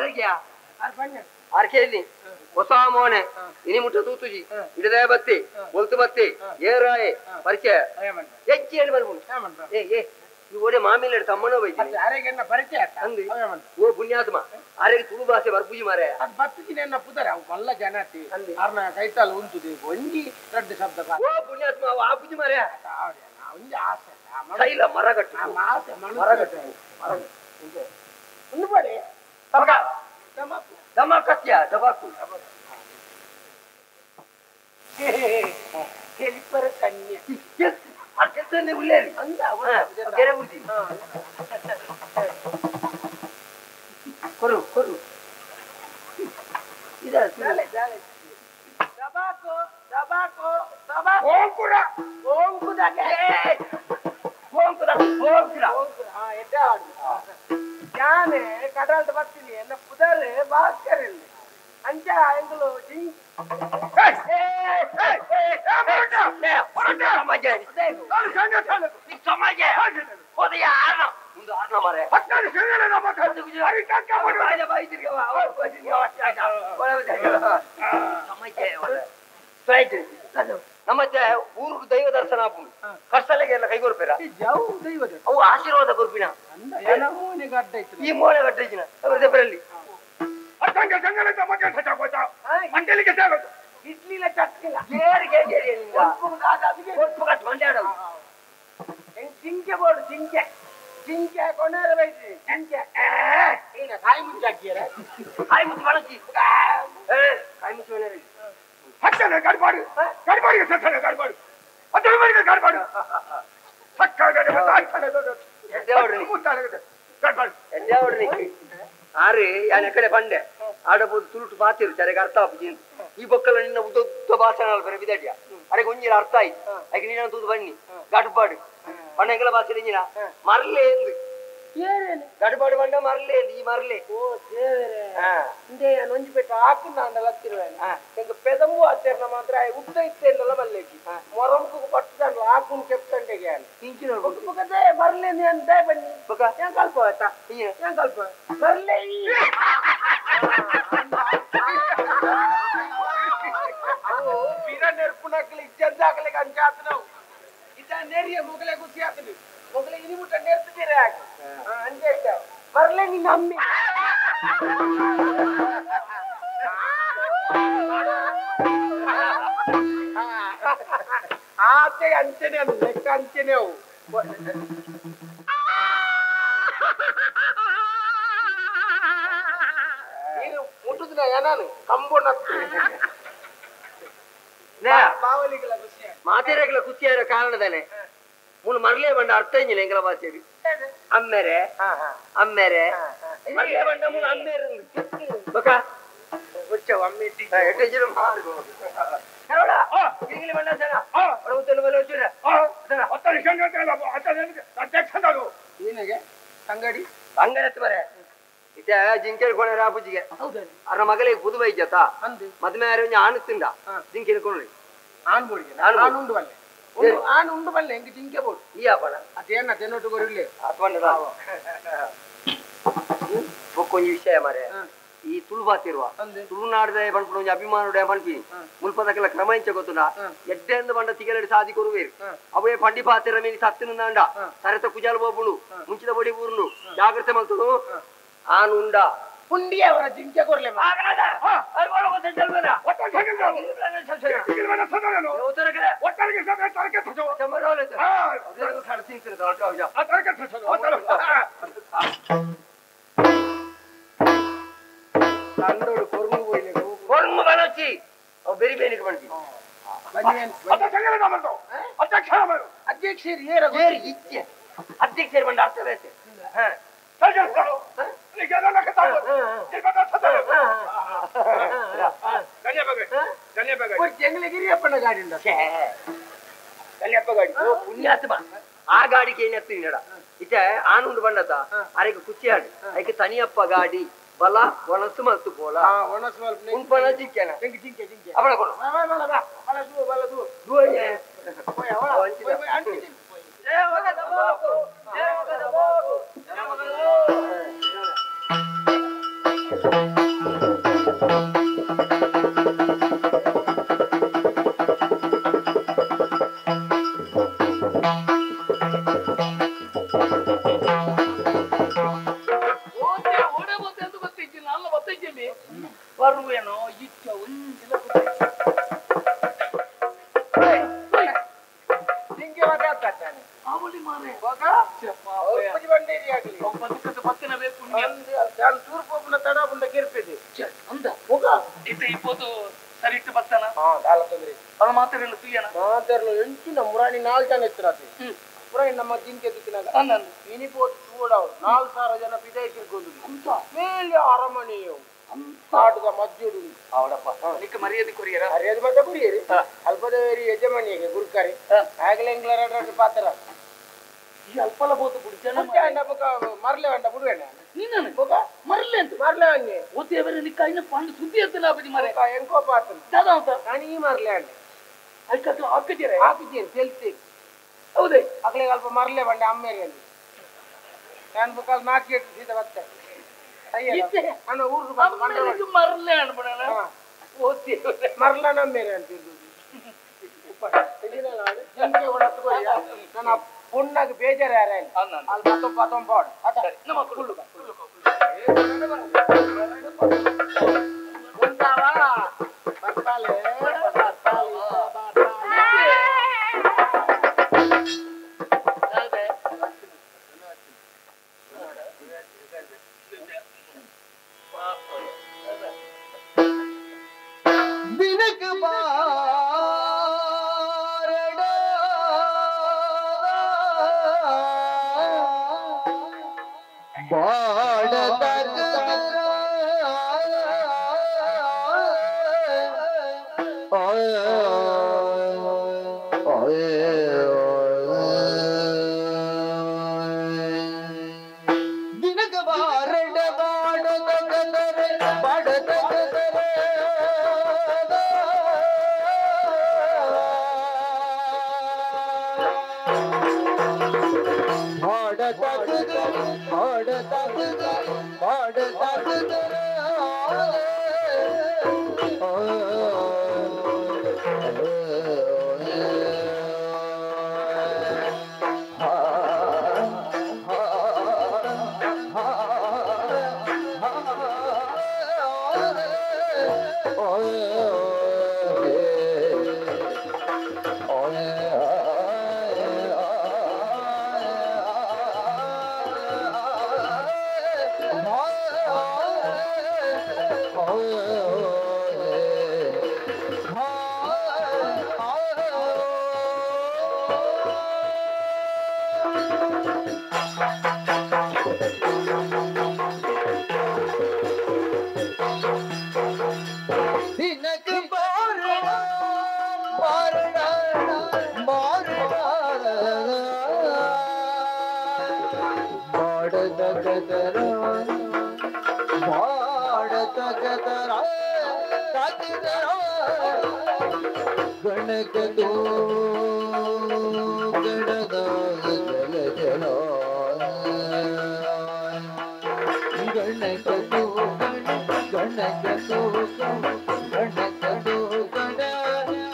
ಆರ್ಕೇಲಿ ಹೊಸ ಮೋನೆ ಇನಿ ಮುಟ್ಟ ತೂತುಜಿ ಇಡದೆ ಬತ್ತಿ ಒಲ್ತು ಬತ್ತಿ ಏರಾಯೆ ಪರಿಚಯ ಹೆಚ್ಚಿ ಹೇಳಿ ಬರ್ಬೋದು ಏ ಏ ಈ ಒಡೆ ಮಾಮಿಲ್ಲ ತಮ್ಮನ ಬೈತೀನಿ ಆರೆಗೆ ಪರಿಚಯ ಅಂದು ಓ ಪುಣ್ಯಾತ್ಮ ಆರೆಗೆ ತುಳು ಭಾಷೆ ಬರ್ಪೂಜಿ ಮಾರೆ ಅದು ಬತ್ತಿನ ಎನ್ನ ಪುದರ ಅವು ಮಲ್ಲ ಜನತಿ ಅರ್ನ ಕೈತಾಲ್ ಉಂಟುದೆ ಒಂಜಿ ರಡ್ಡು ಶಬ್ದ ಓ ಪುಣ್ಯಾತ್ಮ ಅವು ಆ ಪೂಜಿ ಮಾರೆ ಒಂಜಿ ಆಸೆ ಸೈಲ ಮರಗಟ್ಟು ಆಸೆ ಮರಗಟ್ಟು ಒಂದು ಬಡೆ ದಮಕತ್ಯ ದಬಾಕು ಹೆಲ್ಪರ್ ಕನ್ಯೆ ಅರ್ಕೆತ್ತನೆ ಉಲ್ಲೇರಿ ಅಂದ ಗೆರೆ ಬುರ್ಜಿ ಕೊರು ಕೊರು ಇದ ಜಾಲೆ ಜಾಲೆ ದಬಾಕು ದಬಾಕು ದಬಾಕು ಓಂಕುರ ಓಂಕುದಾಗೆ ಓಂಕುರ ಓಂಕುರ ಹಾ ಎಡ್ಡ ಆಡು ಯಾನೆ ಕಡಲ್ದ ಬರ್ತೀನಿ ಎನ್ನ ಪುದರ್ ಭಾಸ್ಕರ್ ಇಲ್ಲಿ ಅಂಚ ಎಂಗುಲು ಜಿಂಕ್ ನಮ್ಮ ಊರು ದೈವ ದರ್ಶನ ಕರ್ಸಲೆಗೆ ಎಲ್ಲ ಕೈಗೊರ್ಪೇರ ಅವು ಆಶೀರ್ವಾದ ಕೊರ್ಪಿನ ಈ ಮೋನೆ ಗಡ್ಡ ಇಜ್ಜಿನ ಅವರ ಇಡ್ಲಿಲ್ಲ ಚಟ್ನಿಲ್ಲ ಜಿಂಕೆ ಬೋಡು ಜಿಂಕೆ ಜಿಂಕೆ ಕೊನೆಯ ಬೈತಿ ಜಿಂಕೆ ಕಾಯಿ ಮುಚ್ಚಿ ಹಾಕಿಯರ ಕಾಯಿ ಮುಚ್ಚಿ ಬಳಸಿ ಕಾಯಿ ಮುಚ್ಚಿ ಹತ್ತನೆ ಗಡ್ಬಾಡು ಗಡ್ಬಾಡಿಗೆ ಸತ್ತನೆ ಗಡ್ಬಾಡು ಹತ್ತನೆ ಗಡ್ಬಾಡು ಆರೆ ಯಾನ್ ಎಕಡೆ ಬಂಡೆ ಆಡಬಹುದು ತುಳುಟು ಪಾತಿರು ಸರಿಯಾಗಿ ಅರ್ಥ ಆಪುಜಿ ಈ ಬೊಕ್ಕಲ ನಿನ್ನ ಉದ್ದ ಭಾಷಣ ಅಲ್ಪ ಬಿದಡ್ಯ ಅರೆಗೆ ಒಂಜಿನ ಅರ್ಥ ಆಯ್ತು ಅದಕ್ಕೆ ನೀನ ತೂದು ಬನ್ನಿ ಗಡ್ಬಾಡು ಬಣ್ಣ ಎಂಗಲ ಭಾಷೆ ಇಂಜಿನ ಮರ್ಲೆ ಎಂದು ಗಡ್ಬಾಡು ಬಂಡ ಮರ್ಲೆ ಎಂದು ಈ ಮರ್ಲೆ ಓ ದೇವರೇ ಇಂದೇ ಒಂಜಿ ಪೆಟ್ಟು ಹಾಕು ನಾನು ಲತ್ತಿರುವೇನೆ ಎಂಕ ಪೆದಂಬು ಆಚರಣೆ ಮಾತ್ರ ಉದ್ದ ಇತ್ತೇನಲ್ಲ ಮಲ್ಲೇಕಿ ಮೊರಂಕು ಪಟ್ಟು ಹಾಕು ಕೆಪ್ತಂಡೆಗೆ ಬೊಕ್ಕದೆ ಮರ್ಲೆ ಅಂತ ಬನ್ನಿ ಏನ್ ಕಲ್ಪ ಆಯ್ತಾ ಏನ್ ಕಲ್ಪ ಮರ್ಲೆ ಬಿರ ನೆರ್ಪುನಕ್ಲಿ ಇಜ್ಜಂದಾಕ್ಲಿಗೆ ಅಂಚಾತನವು ಇದ ನೆರಿಯ ಮೊಗಲೆ ಗುಸಿ ಆತನು ಮೊಗಲೆ ಇನಿ ಮುಟ್ಟ ನೆರ್ತಿದ್ದೀರ ಯಾಕೆ ಅಂಜೆ ಬರ್ಲೆ ನಿನ್ನ ಅಮ್ಮಿ ಆಚೆ ಅಂಚೆನೆ ಅದು ಲೆಕ್ಕ ಅಂಚೆನೆ ಅವು ನೀನು ಮುಟ್ಟುದಿನ ಏನಾನು ಕಂಬೋಣ ಬಾವಲಿಗಳ ಖುಷಿ ಮಾತೆರೆಗಳ ಖುಷಿಯಾದ ಕಾರಣದಾನೆ ಮುನು ಮರಲೇ ಬಂಡ ಅರ್ಥ ಇಂಜಿಲ್ಲ ಎಂಗಲ ಭಾಷೆಗೆ ಅಮ್ಮೇರೆ ಅಮ್ಮೇರೆ ಮರಲೇ ಬಂಡ ಮುನು ಅಮ್ಮೇರೆ ಬಕ ತಂಗಡಿ ತಂಗಡಿ ಬರೇ ಇತ್ತೆ ಜಿಂಕೆ ಕೊಣೆ ಆಪುಜಿಗೆ ಅರ ಮಗಳಿಗೆ ಪುದು ಬೈಜತ ಮದ್ಮೆ ಆರು ಆಣುತ್ತಿಂದ ಜಿಂಕೆ ಕೊಣಿ ಆನ್ ಬೋಡಿಗೆ ನಾನು ಉಂಡು ಬಲ್ಲೆ ಆನ್ ಉಂಡು ಬಲ್ಲೆ ಎಂಗೆ ಜಿಂಕೆ ಬೋಡು ಈ ಆಪಣ ಅದೇನ ತೆನ್ನೊಟ್ಟು ಕೊರಿಲ್ಲ ಬೊಕ್ಕೊಂಜಿ ವಿಷಯ ಮಾರೆ ಈ ತುಳು ಬಾತಿರುವ ತುಳುನಾಡದ ಪನ್ಪುನ ಒಂಜಿ ಅಭಿಮಾನದ ಪನ್ಪಿ ಮುಲ್ಪದಕ್ಕೆಲ್ಲ ಕ್ರಮ ಇಂಚ ಗೊತ್ತುಂಡ ಎಡ್ಡೆಂದು ಬಂಡ ತಿಗಲಡಿ ಸಾದಿ ಕೊರುವೇರು ಅವೇ ಪಂಡಿ ಪಾತಿರ ಮೀನಿ ಸತ್ತಿನ ತರೆತ ಕುಜಾಲ ಬೋಪುಂಡು ಮುಂಚಿದ ಬೊಡಿ ಬೂರುಂಡು ಜಾಗ್ರತೆ ಮಲ್ತುನು ಆನ್ ಉಂಡ ಪುಂಡಿಯ ಅವರ ಜಿಂಕೆ ಕೊರ್ಲೆ ಅಧ್ಯಕ್ಷರು ಬಂದ ಅರ್ಥ ಬೇಸೆ ಪುಣ್ಯಾತ್ಮ ಆ ಗಾಡಿಗೆ ಏನತ್ತು ಇನ್ನಡ ಇತ್ತೆ ಆನುಂಡು ಬಂಡತ ಅರೆಗೆ ಕುಚ್ಚಿಯಾಡು ಐಕೆ ತನಿಯಪ್ಪ ಗಾಡಿ ಬಲ ಒಣಸು ಮಲ್ತು ಪೋಲ ಉಂಪನ ಜಿಂಕೆನ ಅವಳ ಕೊಡು ನಮ್ಮ ಜಿಂಕೆ ದಿಕ್ಕಿನಾಗ ಇನಿಪೋದು ತೂಡವು 4000 ಜನ ಬಿದಾಯಿಸಿರ್ಕೊಂಡು ಮೇಲೆ ಅರಮನೆಯು ಕಾಟದ ಮಜ್ಜುಡು ಅವಡಪ್ಪ ನಿಕ್ಕ ಮರ್ಯಾದೆ ಕೊರಿಯರ ಮರ್ಯಾದೆ ಮಾತ್ರ ಕೊರಿಯರಿ ಅಲ್ಪದೇವರಿ ಯಜಮಾನಿಗೆ ಗುರುಕಾರಿ ಆಗಲೇ ಎಂಗ್ಲರ ಪಾತ್ರ ಈ ಅಲ್ಪಲ ಬೋತು ಬಿಡು ಮರ್ಲೆ ವಂಡ ಬಿಡುವೇಣ ನೀನು ಮರ್ಲೆ ಅಂತ ಮರ್ಲೆ ಅಂಗೆ ಓತೇವರೆ ನಿಕ್ಕ ಇನ್ನ ಪಂಡು ಸುದ್ದಿ ಎತ್ತಲ ಅಪ್ಪಜಿ ಮರೆ ಎಂಕೋ ಪಾತ್ರ ದಾದಾ ಅಂತ ನಾನು ಈ ಮರ್ಲೆ ಅಂಡೆ ಅದಕ್ಕೆ ಹಾಕಿದ್ದೀರ ಹಾಕಿದ್ದೀನಿ ತೆಲ್ತಿ ಹೌದೇ ಅಗಲೇ ಅಲ್ಪ ಮರ್ಲೆ ಬಂಡೆ ಅಮ್ಮೇರಿ ಅಲ್ಲಿ ನಾನು ಬುಕ್ಕಲ್ಲಿ ನಾಲ್ಕು ಎಟ್ಟು ಸೀದಾ ಬರ್ತೆ ಅಣ್ಣ ಊರು ಬಂದು ಮರ್ಲೆ ಅನ್ಬಿಡೋಣ ಓದ್ತೀವಿ ಮರ್ಲ ನಮ್ಮೇರಿ ಅಂತಿದ್ದು ನನ್ನ ಪುಣ್ಣಗೆ ಬೇಜಾರು ಯಾರ ಅಲ್ಲಿ ಪತ್ತೊಂಬ ನಮ್ಮ ಕುಳ್ಳು ಬರ್ತಾಳೆ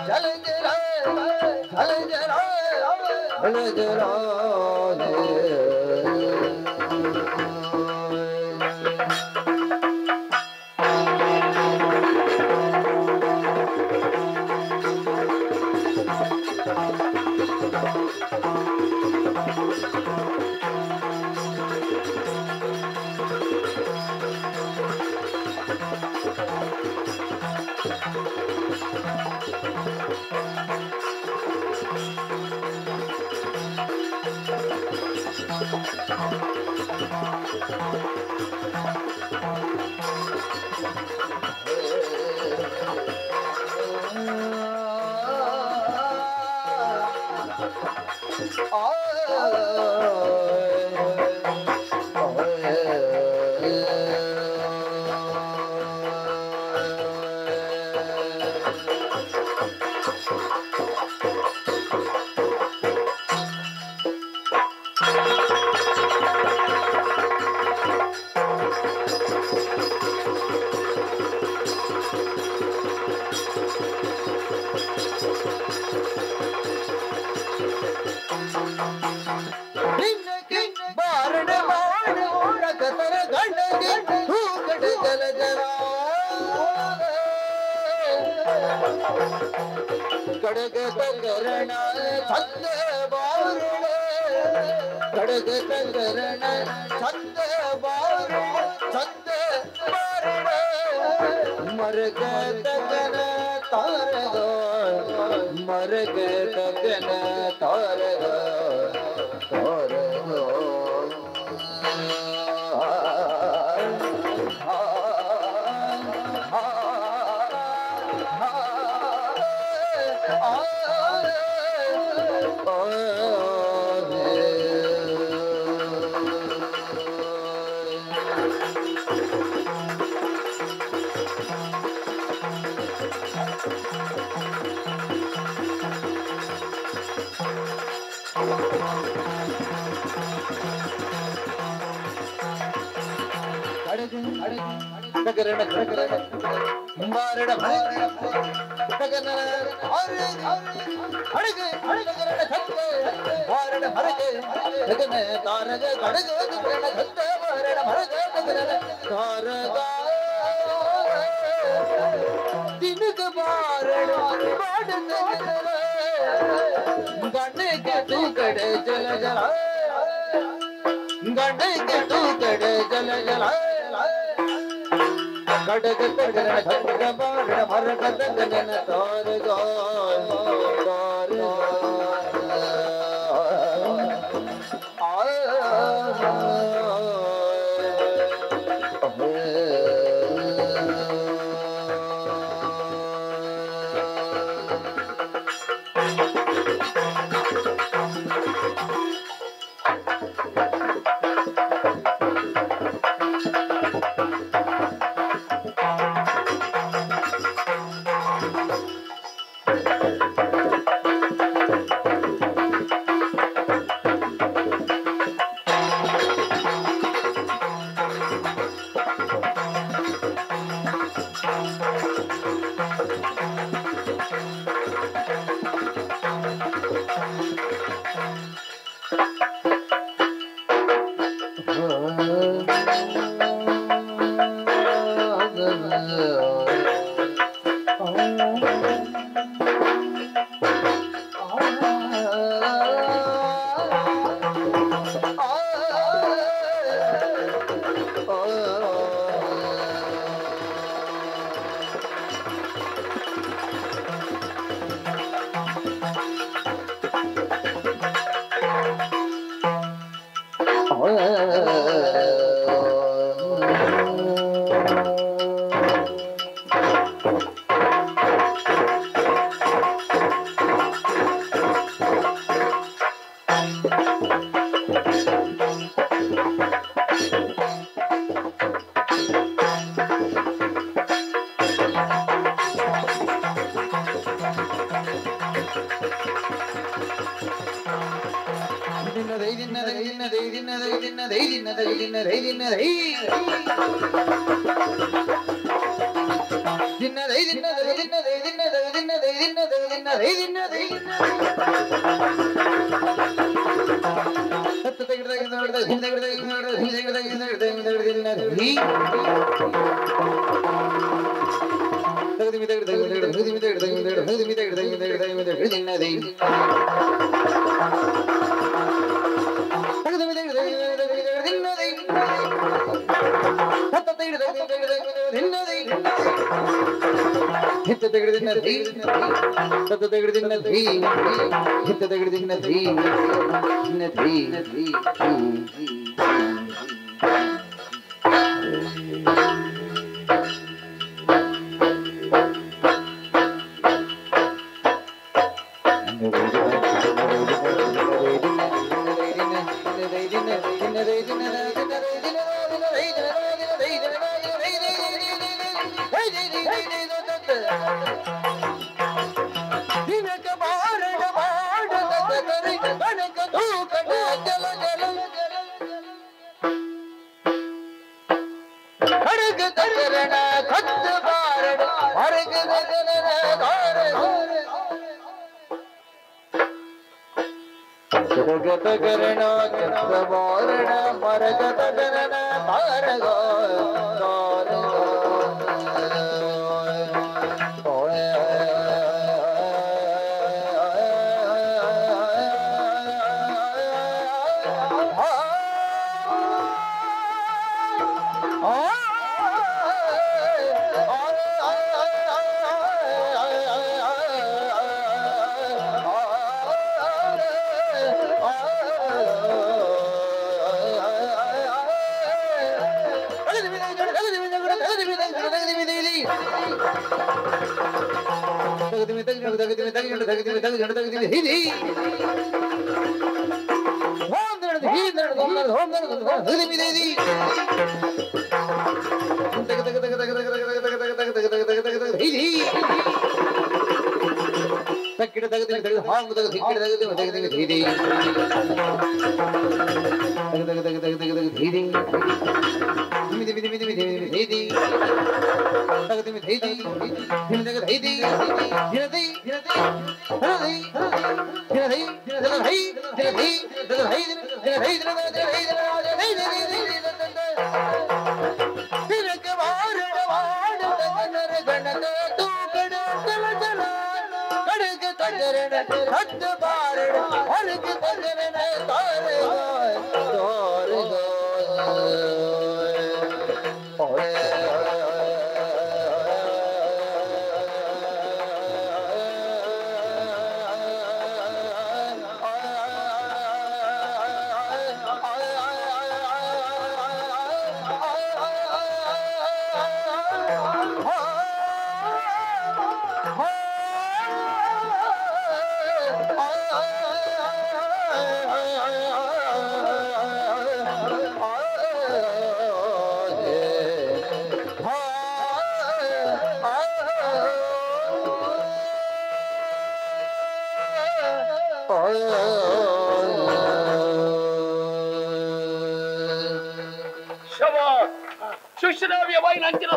ಜಲ Thank you. ಹಿತ್ತ ತೆಗೆದಿನ ಧೀ ತತ್ತ ತೆಗೆದಿನ ಧೀ ಹಿತ್ತ ತೆಗೆದಿನ ಧೀ ಧೀ ಧೀ.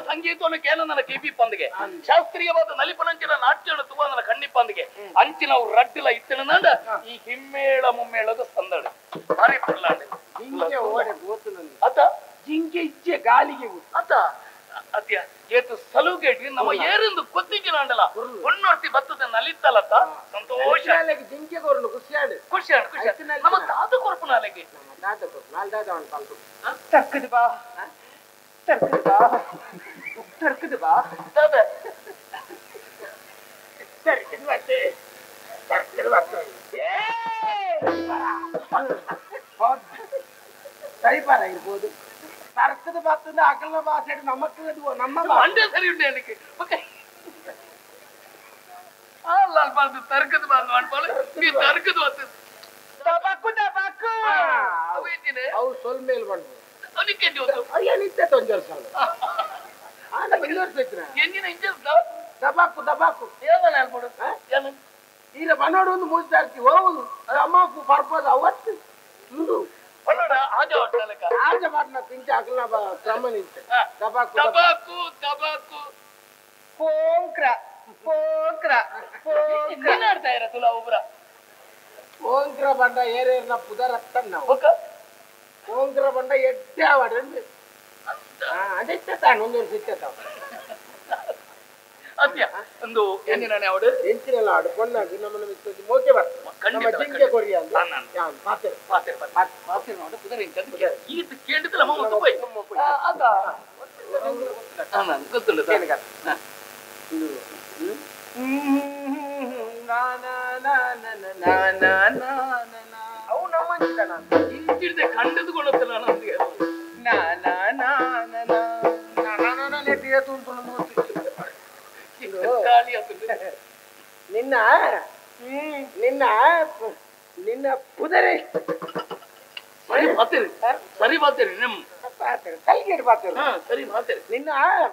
ಸಂಗೀತವನ್ನು ಕೇಳ ಕಿವಿ ಪಂದಿಗೆ ಶಾಸ್ತ್ರೀಯವಾದ ನಲಿಪನಂಚಿನ ನಾಟ್ಯವನ್ನು ತುವ ನನ್ನ ಕಣ್ಣಿಪ್ಪಂದಿಗೆ ಅಂಚಿನ ಅವ್ರು ರಡ್ಡಿಲ ಇತ್ತಿನ ಈ ಹಿಮ್ಮೇಳ ಮುಮ್ಮೇಳದ ಸಂದಡ ಭಾರಿ ಪರ್ಲಾಂಡೆ ಅತ ಜಿಂಕೆ ಇಜ್ಜೆ ಗಾಲಿಗೆ ಅತ ಅತ್ಯ ಏತು ಸಲುಗೆಟ್ ನಮ್ಮ ಏರಿಂದು ಕೊತ್ತಿಗೆ ನಾಂಡಲ ಒಣ್ಣೊರ್ತಿ ಬತ್ತದ ನಲಿತ್ತಲತ್ತ ಸಂತೋಷ ಜಿಂಕೆ ಕೊರಲು ಖುಷಿಯಾಡು ಖುಷಿಯಾಡು ಖುಷಿ ನಮ್ಮ ತಾತ ಕೊರಪು ನಾಲೆಗೆ ತಾತ ಕೊರಪು ನಾಲ್ ತಾತ ಅವನು ಪಾಲ್ತು ತಕ್ಕದು ಬಾ ತರ್ಕದು ಬಾ ತರ್ಕದು ಬಾ ತಾತ ತರ್ಕದು ಬತ್ತೆ ತರ್ಕದು ಬತ್ತೆ ಸರಿಪಾರ ಇರ್ಬೋದು ತರ್ಕದ ಬತ್ತದ ಅಕಲ ಭಾಷೆ ನಮಕ್ ನಮ್ಮ ಮಂಡೆ ಸರಿ ಉಂಟು எனக்கு ಲಾಲ್ ಪಾಲ್ದು ತರ್ಕದ ಬಾಂದು ಅನ್ಪಾಲು ನೀ ತರ್ಕದ ಬತ್ತು ತಬಾಕು ತಬಾಕು ಅವೇಂಜಿನೆ ಅವು ಸೊಲ್ ಮೇಲ್ ಬಂದು ಅವನಿಗೆ ಜೋತು ಅಯ್ಯ ನಿತ್ಯ ತೊಂಜಲ್ ಸಾಲ ಆನ ಇನ್ನೊರ್ಸೈತ್ರ ಎಂಜಿನ ಇಂಜಲ್ ತಬಾಕು ತಬಾಕು ಏನ ಅನ್ಪಡು ಏನು ಈಗ ಬನ್ನೋಡು ಒಂದು ಮೂರು ತಾರ್ಕಿ ಹೋಗುದು ತಮಾಕು ಪರ್ಪದ ಅವತ್ತು ಇಂದು ಪನ್ನಡ ಆಜ ಹೊಟ್ಟಲಕ ಆಜ ಮಾಡ್ನ ಪಿಂಚ ಅಗಲ ಕ್ರಮ ನಿಂತ ತಬಾಕು ತಬಾಕು ತಬಾಕು ಪೋಂಕ್ರ ಪೋಂಕ್ರ ಪೋಂಕ್ರ ನೀನಾಡ್ತಾ ಇರ ತುಲಾ ಒಬ್ರ ಓಂಕ್ರ ಬಂಡ ಏರೇರ್ನ ಪುದರತ್ತ ನಾವು ಒಕ್ಕ ಓಂಕ್ರ ಬಂಡ ಎಟ್ಟೆ ಆವಡಂದು ಅದಿತ್ತ ತಾನು ಒಂದು ಸಿಕ್ಕ ತಾವು ಅತ್ಯ ಒಂದು ಎಂಜಿನ ಅವಡು ಎಂಚಿನೆಲ್ಲ ಆಡು ಪೊನ್ನಾಗಿ ನಮ್ಮನ್ನ ಮಿಕ್ಕ ಮೋಕೆ ಬರ್ತದೆ ನಮ್ಮ ಜಿಂಕೆ ಕೊರಿಯ ಅಂತ ಪಾತ್ರೆ ಪಾತ್ರೆ ಪಾತ್ರೆ ನೋಡು ಕುದುರೆ ಇಂಚ ಈತ ಕೇಳಿದ್ರೆ ನಮ್ಮ ಮುತ್ತು ಪೋಯ್ ಅದ ಗೊತ್ತುಂಟು. ಅವು ನಮ್ಮ ಇಂಚಿಡ್ದೆ ಕಂಡದುಕೊಳ್ಳುತ್ತಲ್ಲ ನಮ್ಗೆ. ನಿನ್ನ ನಿನ್ನ ನಿನ್ನ ಕುದುರೆ ಸರಿ ಬಾತೀರಿ, ಸರಿ ಬಾತೀರಿ, ನಿಮ್ ಕಲ್ಗೇಟ್ ಬಾತೀರಿ, ಸರಿ ಬಾತೀರಿ. ನಿನ್ನ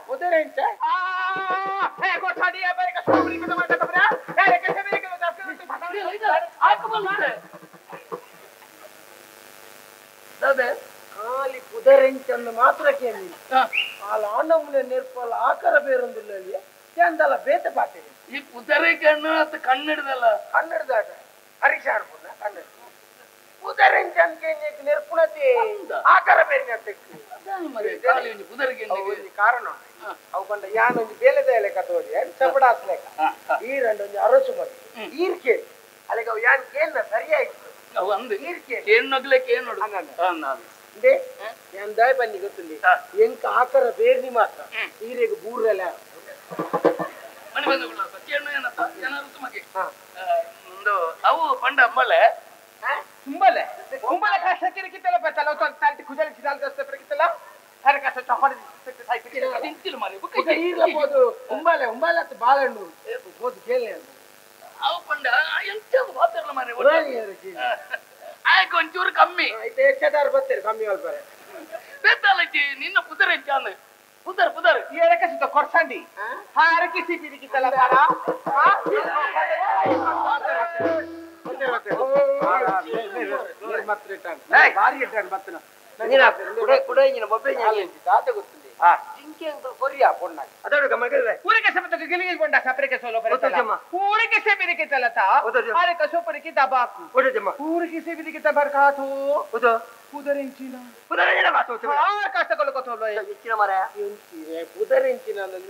ಕುದುರೆ ಎಂತ ಖಾಲಿ ಕುದರೆಂಚನ್ನು ಮಾತ್ರ ಕೇಳಿ ಆಲ ನೆರ್ಪಲ್ಲ ಆಕಾರ ಬೇರೊಂದಿಲ್ಲ ಚಂದಲ್ಲ ಬೇತೆ ಪಾತೀರಿ. ಈ ಕುದರೆ ಕಣ್ಣು ಅಂತ ಕಣ್ಣಿಡ್ದಲ್ಲ, ಕನ್ನಡದಾಗ ಹರೀಶ ಆಡ್ಬೋದ ಕನ್ನಡ ಕುದರೆಂಚನ್ ನೆರ್ಪುಣತೆ ಆಕಾರ ಬೇರೆ ಕಾರಣ ಅವು ಕಂಡ ಯಾನೊಂದು ಬೇಲೆದ ಲೆಕ್ಕ ತೋರಿ ಚಪಡಾಸ್ ಲೆಕ್ಕ ಈ ರಂಡೊಂದು ಅರಸು ಮದಿ ಈರ್ ಕೇಳಿ ಅಲ್ಲಿಗೆ ಅವು ಯಾನ್ ಕೇಳ್ನ ಸರಿಯಾಯ್ತು. ಯಾನ್ ದಾಯ ಬನ್ನಿ ಗೊತ್ತುಂಡಿ ಎಂಕ ಆಕಾರ ಬೇರ್ನಿ ಮಾತ್ರ ಈರೆಗ್ ಬೂರಲ್ಲ ಅವು ಪಂಡ ಅಂಬಳೆ ಕುಂಬಲೆ ಕುಂಬಲೆ ಕಷ್ಟಕ್ಕೆ ಕಿತ್ತಲ್ಲ ಬತ್ತಲ್ಲ ತಲ್ಟಿ ಕುಜಲ್ ಚಿದಾಲ್ ದಸ್ತೆ ಕಿತ್ತಲ್ಲ ಹರ ಕಷ್ಟ ಚೌಕಡಿ ತಿಂತಿಲ್ಲ ಮಾರಿ ಈರ್ಲ ಪೋದು ಉಂಬಾಲೆ ಉಂಬಾಲೆ ಅತ್ತ ಬಾಳೆಹಣ್ಣು ಪೋದು ಕೇಳಿ ಅವು ಪಂಡ ಎಂತ ಬಾತಿರಲ್ಲ ಮಾರಿ ಆಯ್ಕೆ ಒಂಚೂರು ಕಮ್ಮಿ ಆಯ್ತು ಹೆಚ್ಚದಾರು ಬರ್ತೀರಿ ಕಮ್ಮಿ ಅಲ್ಬಾರೆ ಬೇತಾಲಚ್ಚಿ ನಿನ್ನ ಪುದರ್ ಹೆಚ್ಚಾಂದು ಪುದರ್ ಪುದರ್ ಏರಕ್ಕೆ ಸುತ್ತ ಕೊರ್ಸಂಡಿ ಹಾರಕ್ಕೆ ಸಿಪಿರಿ ಕಿತ್ತಲ್ಲ ಬಾರ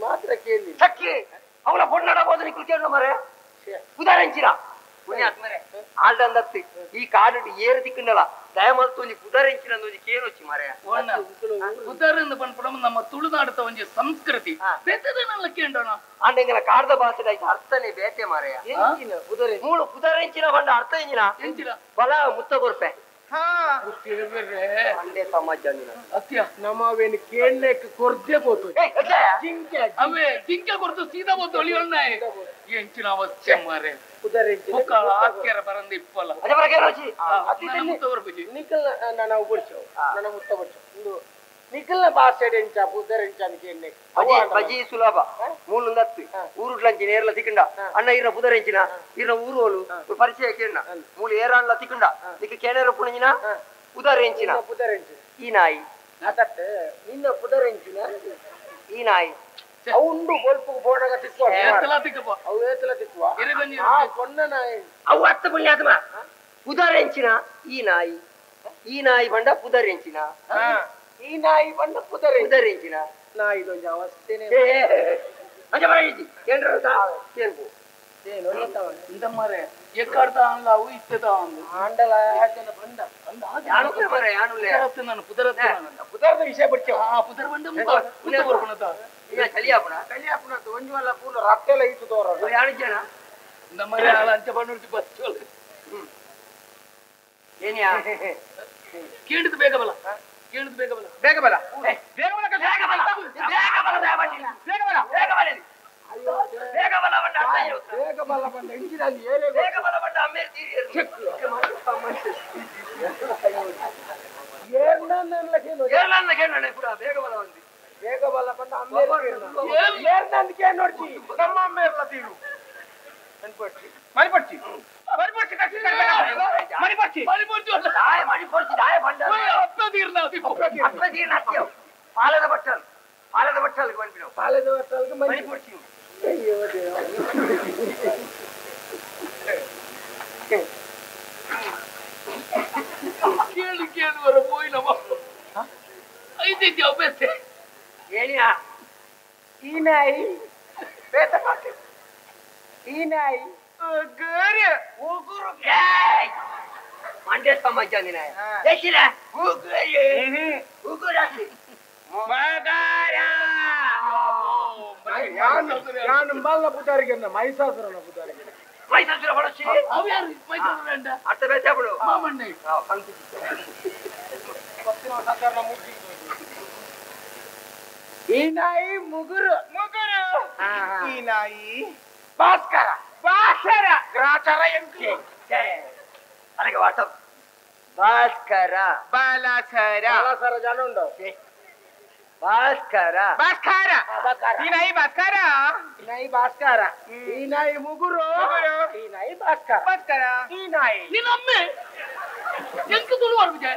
ಮಾತ್ರ ಕೇಳಿ ಅವಳ ಪೊನ್ನಡ ಮರೆ ಕುದರೆಂಚಿನ ಆಲ್ಡಂದತ್ತಿ ಈ ಕಾಡು ಏರು ದಿಕ್ಕಂಡಲ ದಯಮಲ್ತು ಒಂಜಿ ಕುದರೆಂಚಿನ ಒಂಜಿ ಕೇನೊಚ್ಚಿ ಮಾರಾಯ. ಕುದರಿಂದ ಪನ್ಪುನವು ನಮ್ಮ ತುಳುನಾಡದ ಒಂಜಿ ಸಂಸ್ಕೃತಿ ಬೇತೆದನಲ್ಲ ಕೇಂಡೋಣ ಆಂಡ ಎಂಗಲ ಕಾಡ್ದ ಭಾಷೆದ ಐತ ಅರ್ಥನೇ ಬೇತೆ ಮಾರಾಯ. ಕುದರೆ ಮೂಳು ಕುದರೆಂಚಿನ ಬಂಡ ಅರ್ಥ ಎಂಜಿನ ಎಂಚಿನ ಬಲ ಮುತ್ತ ಕೊರ್ಪೆ ಅಂಡೆ ಸಮಾಜ ಅತ್ಯ ನಮ್ಮವೇನು ಕೇಳಕ್ಕೆ ಕೊರ್ದೆ ಪೋತು ಜಿಂಕೆ ಅವೇ ಜಿಂಕೆ ಕೊರ್ದು ಸೀದಾ ಪೋತು ಒಳಿಯೊಳ್ನ ಎಂಚಿನ ಅವಸ್ಥೆ ಮಾರೆ ಕುದರೆಂಚಿನ ಆಕ್ಯರ ಬರಂದು ಇಪ್ಪಲ್ಲ ಅದೇ ಬರ ಕೇನೊಚ್ಚಿ ಮುತ್ತ ಕೊರ್ಪುಜಿ ನಿಕಲ್ನ ನಾನು ಬುಡ್ಚು ನನ್ನ ಮುತ್ತ ಬುಡ್ಚು ಇಂದು ನಿಕಲ್ನ ಭಾಷೆ ಎಂಚ ಪುದರೆಂಚ ಕೇಳ್ನೆ ಬಜಿ ಬಜಿ ಸುಲಭ ಮೂಲುಂದತ್ತು ಊರುಡ್ಲಂಚಿನ ಏರ್ಲ ತಿಕ್ಕಂಡ ಅಣ್ಣ ಇರ ಪುದರೆಂಚಿನ ಇರ ಊರು ಪರಿಚಯ ಕೇಳ್ನ ಮೂಲು ಏರಾನ್ಲ ತಿಕ್ಕಂಡ ನಿಕ್ಕ ಕೇಣರ ಪುಣಂಜಿನ ಪುದರೆಂಚಿನ ಪುದರೆಂಚಿನ ಈ ನಾಯಿ ಅದತ್ತೆ ನಿನ್ನ ಪುದರೆಂಚಿನ ಈ ನಾಯಿ ಅವು ಉಂಡು ಬೊಲ್ಪು ಬೋಡಗ ತಿಕ್ಕುವ ಏತಲ ತಿಕ್ಕಪ್ಪ ಅವು ಏತಲ ತಿಕ್ಕುವ ಆ ಕೊನ್ನ ನಾಯಿ ಅವು ಅತ್ತ ಪುಣ್ಯಾತ್ಮ ಪುದರೆಂಚಿನ ಈ ನಾಯಿ ಈ ನಾಯಿ ಬಂಡ ಪುದರೆಂಚಿನ ಈ ನಾಯಿ ಬಂಡ ಪುದರೆ ಪುದರೆಂಚಿನ ನಾಯಿ ಇದೊಂದು ಅವಸ್ಥೆನೆ ಇಂದಮ್ಮರೆ ಎಕ್ಕಾಡ್ದ ಅಲ್ಲ ಅವು ಇತ್ತದ ಒಂದು ಆಂಡಲ ಆಚೆನ ಬಂಡ ನಾನು ಪುದರ ಪುದರದ ವಿಷಯ ಬಿಡ್ತೇವೆ ಆ ಪುದರ್ ಬಂಡ ಮುತ್ತ ಬರ್ಪುಣತ ಚಲಿಯಾಪುಣ ಚಲಿಯಾಪುಣ ಒಂಜು ಅಲ್ಲ ಪೂರ್ಣ ರಕ್ತೆಲ್ಲ ಇತ್ತು ತೋರ ಯಾರು ಇಂದಮ್ಮರೆ ಆಳ ಅಂಚ ಬಂಡ ಬಸ್ ಏನಿಯಾ ಕೇಳಿದ್ ಬೇಗ ಬಲ ಕೇಳಿದ್ ಬೇಗ ಬಲ ಬೇಗ ಬಲ ಬೇಗ ಬಲ ಬೇಗ ಬಲ ಬೇಗ ಬಲ ಬೇಗ ಬಲ ಬೇಗ ಬಲ ಬಂಡ ಬೇಗ ಬಲ ಬಂಡ ಇಂಜಿನಲ್ಲಿ ಏರೇ ಬೇಗ ಬಲ ಬಂಡ ಅಮ್ಮೇರ್ ತೀರಿಯರು ಏರ್ನನ್ನ ಕೇನು ಏರ್ನನ್ನ ಕೇನು ಪುರ ಬೇಗ ಬಲ ಬಂದಿ ಬೇಗ ಬಲ ಬಂಡ ಅಮ್ಮೇರ್ ಏರ್ನನ್ನ ಕೇನು ನೋಡ್ತಿ ನಮ್ಮ ಅಮ್ಮೇರ್ಲ ತೀರು ಅನ್ಪಡ್ತಿ ಮರಿಪಡ್ತಿ ಮರಿಪಡ್ತಿ ಕಟ್ಟಿ ಮರಿಪಡ್ತಿ ಮರಿಪಡ್ತಿ ದಾಯ ಮರಿಪಡ್ತಿ ದಾಯ ಬಂಡ ಅಪ್ಪ ತೀರ್ನ ಅಪ್ಪ ತೀರ್ನ ಅತ್ಯವ್ ಪಾಲದ ಬಟ್ಟಲ್ ಪಾಲದ ಬಟ್ಟಲ್ಗೆ ಬಂದ್ಬಿಡು ಪಾಲದ ಬಟ್ಟಲ್ಗೆ ಮರಿಪಡ್ತಿ ಅಯ್ಯೋ ದೇವ ಕೇಳು ಕೇಳುವರ ಮೋಯಿನವ ಐದೈತಿ ಅಭ್ಯಾಸ ಏನಿಯಾ ಈ ನಾಯಿ ಬೇತ ಪಾಟಿ ಈ ನಾಯಿ ಗರಿ ಉಗುರು ಮಂಡ್ಯ ಸಮಾಜ ನಿನ ಎಷ್ಟಿಲ್ಲ ಉಗುರು ಉಗುರು ಮಗಾರ ನಾನು ಮಲ್ಲ ಪುಜಾರಿಗೆ ಮೈಸಾಸುರನ ಪುಜಾರಿಗೆ ಮೈಸಾಸುರ ಬಡಸಿ ಅವು ಯಾರು ಮೈಸಾಸುರ ಅಂಡ ಅರ್ಥ ಬೇತೆ ಬಿಡು ಮಾಮಣ್ಣೆ ಈ ನಾಯಿ ಮುಗುರು ಮುಗುರು ಈ ನಾಯಿ ಭಾಸ್ಕರ ಭಾಸ್ಕರ ಗ್ರಾಚಾರ ಎಂಕೆ ಅದಕ್ಕೆ ವಾಟ್ಸಪ್ ಭಾಸ್ಕರ ಬಾಲಾಸರ ಬಾಲಾಸರ ಜನ ಉಂಡು ಭಾಸ್ಕರ ಭಾಸ್ಕರ ಈ ನಾಯಿ ಭಾಸ್ಕರ ಈ ನಾಯಿ ಭಾಸ್ಕರ ಈ ನಾಯಿ ಮುಗುರು ಈ ನಾಯಿ ಭಾಸ್ಕರ ಭಾಸ್ಕರ ಈ ನಾಯಿ ನಿನ್ನಮ್ಮೆ ಎಂಕ ತುಳುವಾರ್ ಬಿಜೆ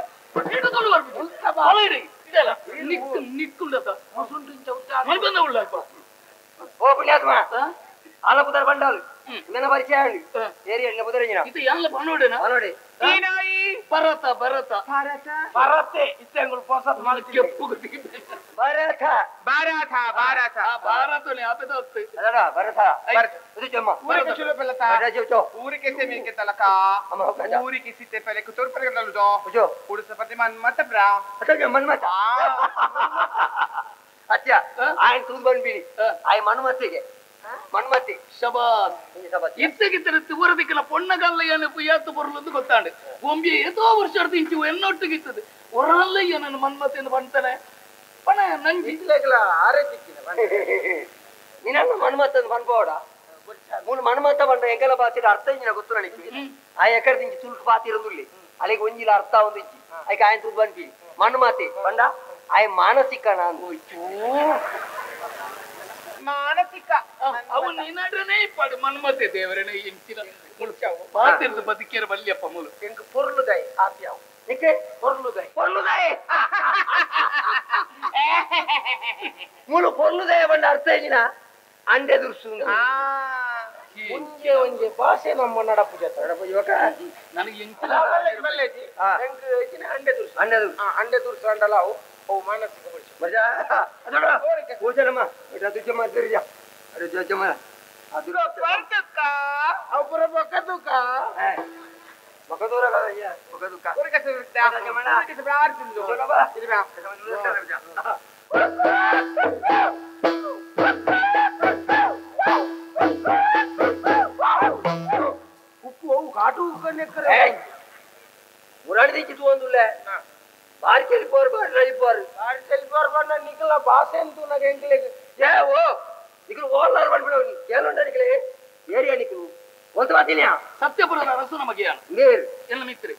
ಎಂಕ ತುಳುವಾರ್ ಬಿಜೆ ಅಲೈರಿ ಇದೆಲ್ಲ ನಿಕ್ಕು ನಿಕ್ಕುಂಡತ ಮಲ್ಬಂದ ಉಳ್ಳಲ್ಪ ಓ ಪುಣ್ಯಾತ್ಮ ಆಲ ಪುದರ್ ಬಂಡಾಲು ನನ್ನ ಪರಿಚಯ ಏರಿ ಎಣ್ಣ ಪುದರ್ ಇದು ಎಲ್ಲ ಬನ್ನೋಡೆನಾ ಬನ್ನೋಡೆ ಈ ನಾಯಿ ಭರತ ಭರತ ಭರತ ಭರತೆ ಇತ್ತೆಂಗುಳು ಪೊಸತ್ ಮಲ್ತಿ ಭರತ ಭಾರತ ಭಾರತ ಭಾರತನೇ ಆಪದ ಅದಡ ಭರತ ಇದು ಜಮ್ಮ ಊರಿಗೆ ಚುಲೋ ಪೆಲತ ಊರಿಗೆ ಸೆಮಿಕೆ ತಲಕ ಊರಿಗೆ ಸಿತೆ ಪೆಲೆ ಕುತೋರ್ ಪೆಲೆ ತಲುಜೋ ಉಡುಸ ಪತಿ ಮನ್ಮತ ಬ್ರಾ ಅತ್ತ ಮನ್ಮತ ಅತ್ಯ ಆಯನ್ ತೂದ್ ಬಂದ್ಬಿಡಿ ಆಯ್ ಮನ್ಮತಿಗೆ ಮನ್ಮತಿ ಶಬಾಸ್ ಇತ್ತಗಿತ್ತರ ತುವರದಿಕ್ಕಲ ಪೊಣ್ಣಗಲ್ಲ ಏನು ಯಾತು ಬರಲು ಗೊತ್ತಾಂಡು ಒಂಬಿ ಏತೋ ವರ್ಷ ಇಂಚು ಎನ್ನೊಟ್ಟಿಗಿತ್ತದು ಒರಲ್ಲ ಏನನ್ನು ಮನ್ಮತಿಯನ್ನು ಬಂತಾನೆ ಪಣ ನಂಜಿ ನಿನ್ನ ಮನ್ಮತ ಬನ್ಬೋಡ ಮೂಲು ಮನ್ಮತ ಬಂಡ ಎಂಕಲ ಬಾತಿರ ಅರ್ಥ ಇಂಜಿನ ಗೊತ್ತು ನನಗೆ ಆ ಎಕಡೆ ಇಂಚಿ ತುಳುಕು ಬಾತಿರೊಂದುಲ್ಲಿ ಅಲ್ಲಿಗೆ ಒಂಜಿಲ ಅರ್ಥ ಒಂದು ಇಂಚಿ ಐಕೆ ಆಯನ್ ತೂದ್ ಬಂದ್ಬಿ ಮನ್ಮತಿ ಬಂಡ ಆಯ್ ಮಾನಸಿಕ ನಾನು ಮಾನಸಿಕ ಅವು ನಿನ್ನಡನೆ ಇಪ್ಪಾಡು ಮನ್ಮತೆ ದೇವರನೆ ಇಂಚಿನ ಪಾತಿರ್ದು ಬದುಕಿಯರ ಬಲ್ಲಿಯಪ್ಪ ಮೂಲು ಎಂಕ್ ಪೊರ್ಲುದಾಯಿ ಆಪ್ಯಾವು ನಿಕ್ಕೆ ಪೊರ್ಲುದಾಯಿ ಪೊರ್ಲುದಾಯಿ ಮೂಲು ಪೊರ್ಲುದಾಯ ಬಂಡ ಅರ್ಥ ಇಂಜಿನ ಅಂಡೆ ದುರ್ಸು ಒಂಜೆ ಒಂಜೆ ಭಾಷೆ ನಮ್ಮ ನಡಪು ಜೊತೆ ಯುವಕ ನನಗೆ ಎಂಚಿನ ಅಂಡೆ ದುರ್ಸು ಅಂಡೆ ದುರ್ಸು ಅಂಡೆ ದುರ್ಸು ಅಂಡಲ ಅವು ಅವು ಮಾನಸಿಕ ಬಡಿಸು ಮಜಾ ಅದೋಡ ಓಜನಮ್ಮ ಅದು ಜಮ್ಮ ಅದು ಜಮ್ಮ ಅದು ಬರ್ತಕ್ಕ ಅವರ ಬೊಕ್ಕದುಕ ಬೊಕ್ಕದೂರ ಅಯ್ಯ ಬೊಕ್ಕದುಕ ಊರಿಗೆ ಸಿಗುತ್ತಾ ಊರಿಗೆ ಸಿಬ್ರಾರ್ತಿಂದು ಇರ್ಬಾ ಉಪ್ಪು ಅವು ಕಾಟು ಉಕ್ಕನ್ನೆಕ್ಕರೆ ಮುರಾಡಿ ದಿಕ್ಕಿತು ಒಂದುಲ್ಲ ಬಾರಿ ಚೆಲ್ಪೋರು ಬಾರಿ ರೈಪೋರು ಬಾರಿ ಚೆಲ್ಪೋರು ಬಣ್ಣ ನಿಖಲ ಭಾಷೆ ಅಂತೂ ನಾಗ ಎಂಕ್ಲೆಗ್ ಏ ಓ ನಿಖಲು ಓಲಾರು ಬಂದ್ಬಿಡೋ ಕೇಳುಂಡ ನಿಖಲೆ ಏರಿಯಾ ನಿಖಲು ಒಂದು ಮಾತಿನ್ಯಾ ಸತ್ಯಪುರದ ಅರಸು ನಮಗೆ ಮೇರ್ ಎಲ್ಲ ಮಿತ್ರಿ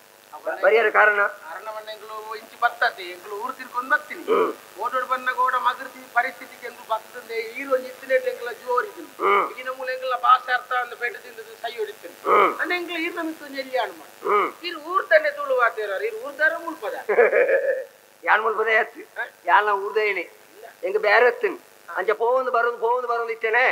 ಬರಿಯರ ಕಾರಣ ಕಾರಣವನ್ನ ಎಂಗ್ಲು ಇಂಚಿ ಬರ್ತದೆ ಎಂಗ್ಲು ಊರು ತಿರ್ಕೊಂಡು ಬರ್ತೀನಿ ಓಟೋಡ್ ಬಂದಾಗ ಓಡ ಮಗರ್ತಿ ಪರಿಸ್ಥಿತಿಗೆ ಎಂಗ್ಲು ಬರ್ತದೆ ಈರು ಒಂಜಿ ಇತ್ತಿನೇಟ್ ಎಂಗ್ಲ ಜೋರಿದ್ದೀನಿ ಈಗಿನ ಮೂಲ ಎಂಗ್ಲ ಭಾಷೆ ಅರ್ಥ ಅಂದ ಪೇಟೆ ತಿಂದದ್ದು ಸೈ ಹೊಡಿತೀನಿ ಅಂದ್ರೆ ಎಂಗ್ಲ ಈರ್ನ ಮಿತ್ತು ಒಂಜಿ ಎಲ್ಲಿ ಆಣ್ ಮಾಡಿ ಇರು ಊರ್ ತಾನೆ ತುಳು ವಾತೇರಾರು ಇರು ಊರ್ದಾರ ಮುಲ್ಪದ ಯಾನ್ ಮುಲ್ಪದ ಎತ್ತು ಯಾನ ಊರ್ದ ಏನಿ ಎಂಗ ಬೇರೆ ಎತ್ತಿನಿ ಅಂಚೆ ಪೋವೊಂದು ಬರೋದು ಪೋವೊಂದು ಬರೋದು ಇತ್ತೇನೆ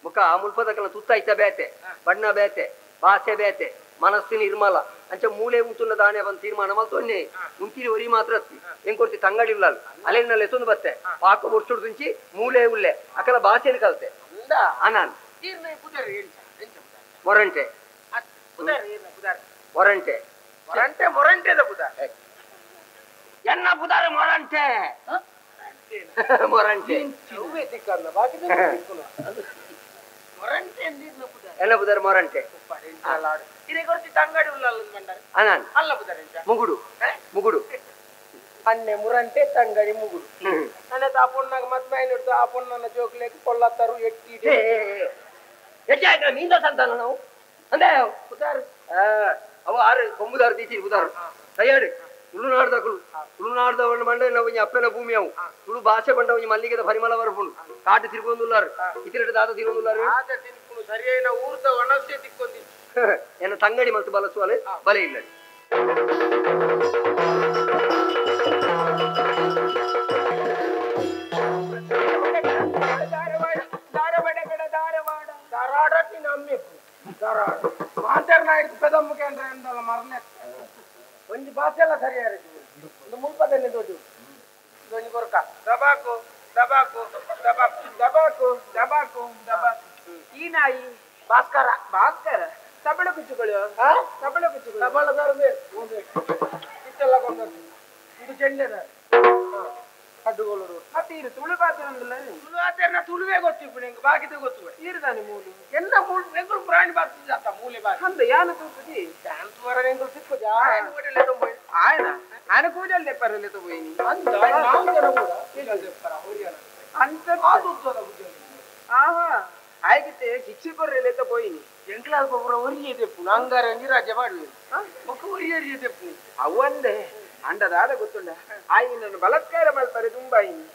ಮುಖ ಮುಲ್ಪದಕ್ಕಲ್ಲ ತುತ್ತಾಯ್ತ ಬೇತೆ ಬಣ್ಣ ಬೇತೆ ಭಾಷೆ ಬೇತೆ ಮನಸ್ಸು ನಿರ್ಮಲ ಅಂಚೆ ಮೂಲೆ ಉಂಟುన్న ದಾನೆ ಬಂದು ತೀರ್ಮಾನ ಮಲ್ತೊನ್ನೆ ಉಂತಿರಿ ಒರಿ ಮಾತ್ರ ಅತ್ತಿ ಎಂಕೊರ್ತಿ ತಂಗಡಿ ಉಳ್ಳಾಲು ಅಲೆನ್ನಲ್ಲ ಎತ್ತೊಂದು ಬತ್ತೆ ಪಾಕ ಒಡ್ಚುಡು ತುಂಚಿ ಮೂಲೆ ಉಳ್ಳೆ ಅಕಲ ಭಾಷೆನ ಕಲ್ತೆ ಅನಾನ್ ಮೊರಂಟೆ ಮೊರಂಟೆ ಮೊರಂಟೆ ಮೊರಂಟೆದ ಪುದಾರ್ ಎನ್ನ ಪುದಾರ ಮೊರಂಟೆ ಮೊರಂಟೆ ಎನ್ನ ಪುದಾರ ಮೊರಂಟೆ ಅನಾನ್ ಅಲ್ಲ ಪುದಾರ್ ಮುಗುಡು ಮುಗುಡು ಅನ್ನೆ ಮುರಂಟೆ ತಂಗಡಿ ಮುಗುಡು ನನ್ನ ಆ ಪೊಣ್ಣಾಗ ಮದ್ಮೆ ಹಿಡ್ದು ಆ ಪೊಣ್ಣನ ಜೋಕ್ಲೇಕ್ ಕೊಲ್ಲತ್ತರು ಎಟ್ಟಿ ಹೆಚ್ಚಾಯ್ತು ನೀಂದ ಸಂತಾನ ನಾವು ಅಂದೆ ಪುದಾರ್ ಅವ ಆರು ಕೊಂಬುದಾರು ತೀಸಿ ಪುದಾರು ತಯಾರು ತುಳುನಾಡ್ದಕುಲು ತುಳುನಾಡ್ದವಣ್ಣ ಬಂಡ ನಾವು ಅಪ್ಪನ ಭೂಮಿ ಅವು ತುಳು ಭಾಷೆ ಬಂಡ ಒಂಜಿ ಮಲ್ಲಿಗೆದ ಪರಿಮಳ ಬರ್ಪುಂಡು ಕಾಟು ತಿರ್ಗೊಂದುಲ್ಲಾರು ಇತಿರೆಡ್ ದಾದ ತಿರುಗೊಂದುಲ್ಲಾರು ಸರಿಯಾದ ಊರ್ದ ಒಣಸೆ ತಿಕ್ಕೊಂದಿ ಎನ್ನ ತಂಗಡಿ ಮತ್ತು ಬಲಸುವಲೆ ಬಲೆ ಇಲ್ಲ ಒಂಜಿ ಭಾಷೆ ಎಲ್ಲ ಸರಿಯಾದ ಒಂದು ಮುಲ್ಪದನ್ನೇ ದೋಜು ಒಂಜಿ ಕೊರಕ ದಬಾಕು ದಬಾಕು ದಬಾಕು ದಬಾಕು ದಬಾಕು ದಬಾಕು ಈ ನಾಯಿ ಭಾಸ್ಕರ ಭಾಸ್ಕರ ತಬಳ ಕುಚ್ಚುಗಳು ತಬಳ ಕುಚ್ಚುಗಳು ತಬಳದಾರ ಮೇಲೆ ಇಟ್ಟೆಲ್ಲ ಕೊಂಡೋಗಿ ಇದು ಚೆಂಡೆದ ಕಡ್ಡುಗೊಳ್ಳೋಡು ಮತ್ತೆ ಇರು ತುಳು ಪಾತ್ರ ತುಳು ಆತೇರ್ನ ತುಳುವೇ ಗೊತ್ತಿಪ್ಪು ನಿಂಗೆ ಬಾಕಿದೆ ಗೊತ್ತು ಇರುದಾನೆ ಮೂಲು ಎಲ್ಲ ಮೂಲು ಎಂಗುಲು ಪ್ರಾಣಿ ಬಾರ್ತಿದ್ದ ಮೂಲೆ ಬಾಕಿ ಅಂದ ಯಾನ ತೂಪುಜಿ ಯಾನ್ ತೂವರ ಎಂಗುಲು ಸಿಕ್ಕುಜ ಆಯನ ಆಯನ ಕೂಜಲ್ ದೆಪ್ಪರಲೆ ತಗೋಯಿನಿ ಅಂದ ನಾವು ಜನ ಕೂಡ ಕೂಜಲ್ ದೆಪ್ಪರ ಹೊರಿಯನ ಅಂತ ಆದುತ್ತದ ಕೂಜಲ್ ಆಹಾ ಆಯ್ಕಿತ್ತೆ ಶಿಕ್ಷೆ ಕೊರ್ರೆಲೆ ತಗೋಯಿನಿ ಎಂಕ್ಲಾದ ಪೂರ ಒರಿಯೆ ದೆಪ್ಪು ಅಂಗಾರ ಒಂಜಿ ರಾಜ್ಯ ಮಾಡುವೆ ಬೊಕ್ಕ ಒರಿಯರಿಯೆ ದೆಪ್ಪು ಅವಂದೆ ಅಂಡದಾದ ಗೊತ್ತುಂಡ ಆಯಿ ನನ್ನ ಬಲಾತ್ಕಾರ ಮಲ್ಪರೆ ತುಂಬಾಯಿನಿ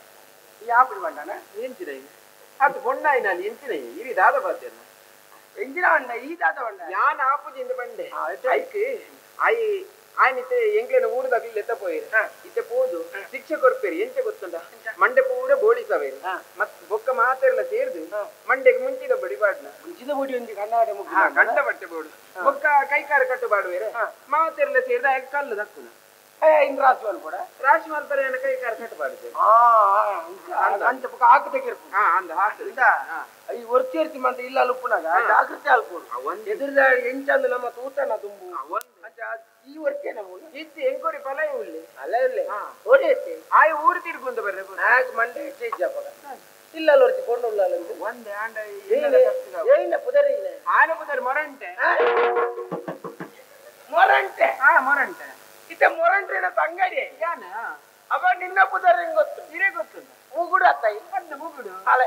ಯಾಪುಡು ಬಂಡನ ಎಂಚಿನ ಅದು ಪೊಣ್ಣಾಯಿನ ಅಲ್ಲಿ ಎಂಚಿನ ಇರಿ ದಾದ ಬಾತೇನ ಎಂಜಿನ ಬಂಡ ಈ ದಾದ ಬಂಡ ಯಾನ್ ಆಪುಜಿಂದ ಬಂಡೆ ಐಕ್ ಆಯಿ ಆಯ್ನಿತ್ತೆ ಎಂಕ್ಲೆನ ಊರುದಾಗ್ಲಿ ಲೆತ್ತ ಪೋಯಿರು ಇತ್ತೆ ಪೋದು ಶಿಕ್ಷೆ ಕೊರ್ಪೇರಿ ಎಂಚ ಗೊತ್ತುಂಡ ಮಂಡೆ ಪೂರ ಬೋಳಿಸವೇರು ಮತ್ ಬೊಕ್ಕ ಮಾತೆರ್ಲ ಸೇರ್ದು ಮಂಡೆಗೆ ಮುಂಚಿದ ಬಡಿ ಬಾಡ್ನ ಮುಂಚಿದ ಬಡಿ ಒಂಜಿ ಕನ್ನಡ ಗಂಡ ಬಟ್ಟೆ ಬೋಡು ಬೊಕ್ಕ ಕೈಕಾರ ಕಟ್ಟು ಬಾಡುವೇರೆ ಮಾತೆರ್ಲ ಸೇರ್ದ ಆಯ್ಕೆ ಕಲ್ಲು ದಕ್ಕುನ ರಾಶಿ ಮಲ್ಪಡ ರಾಶಿ ಮಲ್ಪರೆ ಕೈಕಾರ ಕಟ್ಟು ಬಾಡುದು ಅಂಚ ಬೊಕ್ಕ ಹಾಕದೆ ಕೆರ್ಪು ಅಂದ ಹಾಕುದ ಈ ಒರ್ತಿ ಒರ್ತಿ ಮಂತ ಇಲ್ಲ ಅಲ್ಪುನಾಗ ಜಾಗೃತಿ ಅಲ್ಪೋಡು ಎದುರ್ದ ಎಂಚಂದು ನಮ್ಮ ತೂತನ ತುಂಬು ಅಂಚ ಈ ಒರ್ತಿಯ ನಮ್ಮ ಇತ್ತು ಎಂಕೋರಿ ಫಲ ಉಳ್ಳಿ ಅಲ್ಲ ಇಲ್ಲೇ ಓಡಿ ಐತೆ ಆಯ್ ಊರು ತಿರ್ಗೊಂದು ಬರ್ರೆ ಆಗ ಮಂಡೆ ಹೆಚ್ಚಾಪಗ ಇಲ್ಲ ಒರ್ತಿ ಕೊಂಡು ಉಳ್ಳ ಒಂದೇ ಆಂಡ ಏನ ಪುದರ್ ಇಲ್ಲ ಆನ ಪುದರ್ ಮೊರಂಟೆ ಮೊರಂಟೆ ಹಾ ಮೊರಂಟೆ ಇತ್ತೆ ಮೊರಂಟೆನ ತಂಗಡಿ ಯಾನ ಅವ ನಿನ್ನ ಪುದರ್ ಹೆಂಗ್ ಗೊತ್ತು ಇರೇ ಗೊತ್ತು ಮುಗುಡು ಅತ್ತಾಯಿ ಅಂದ ಮುಗುಡು ಅಲೆ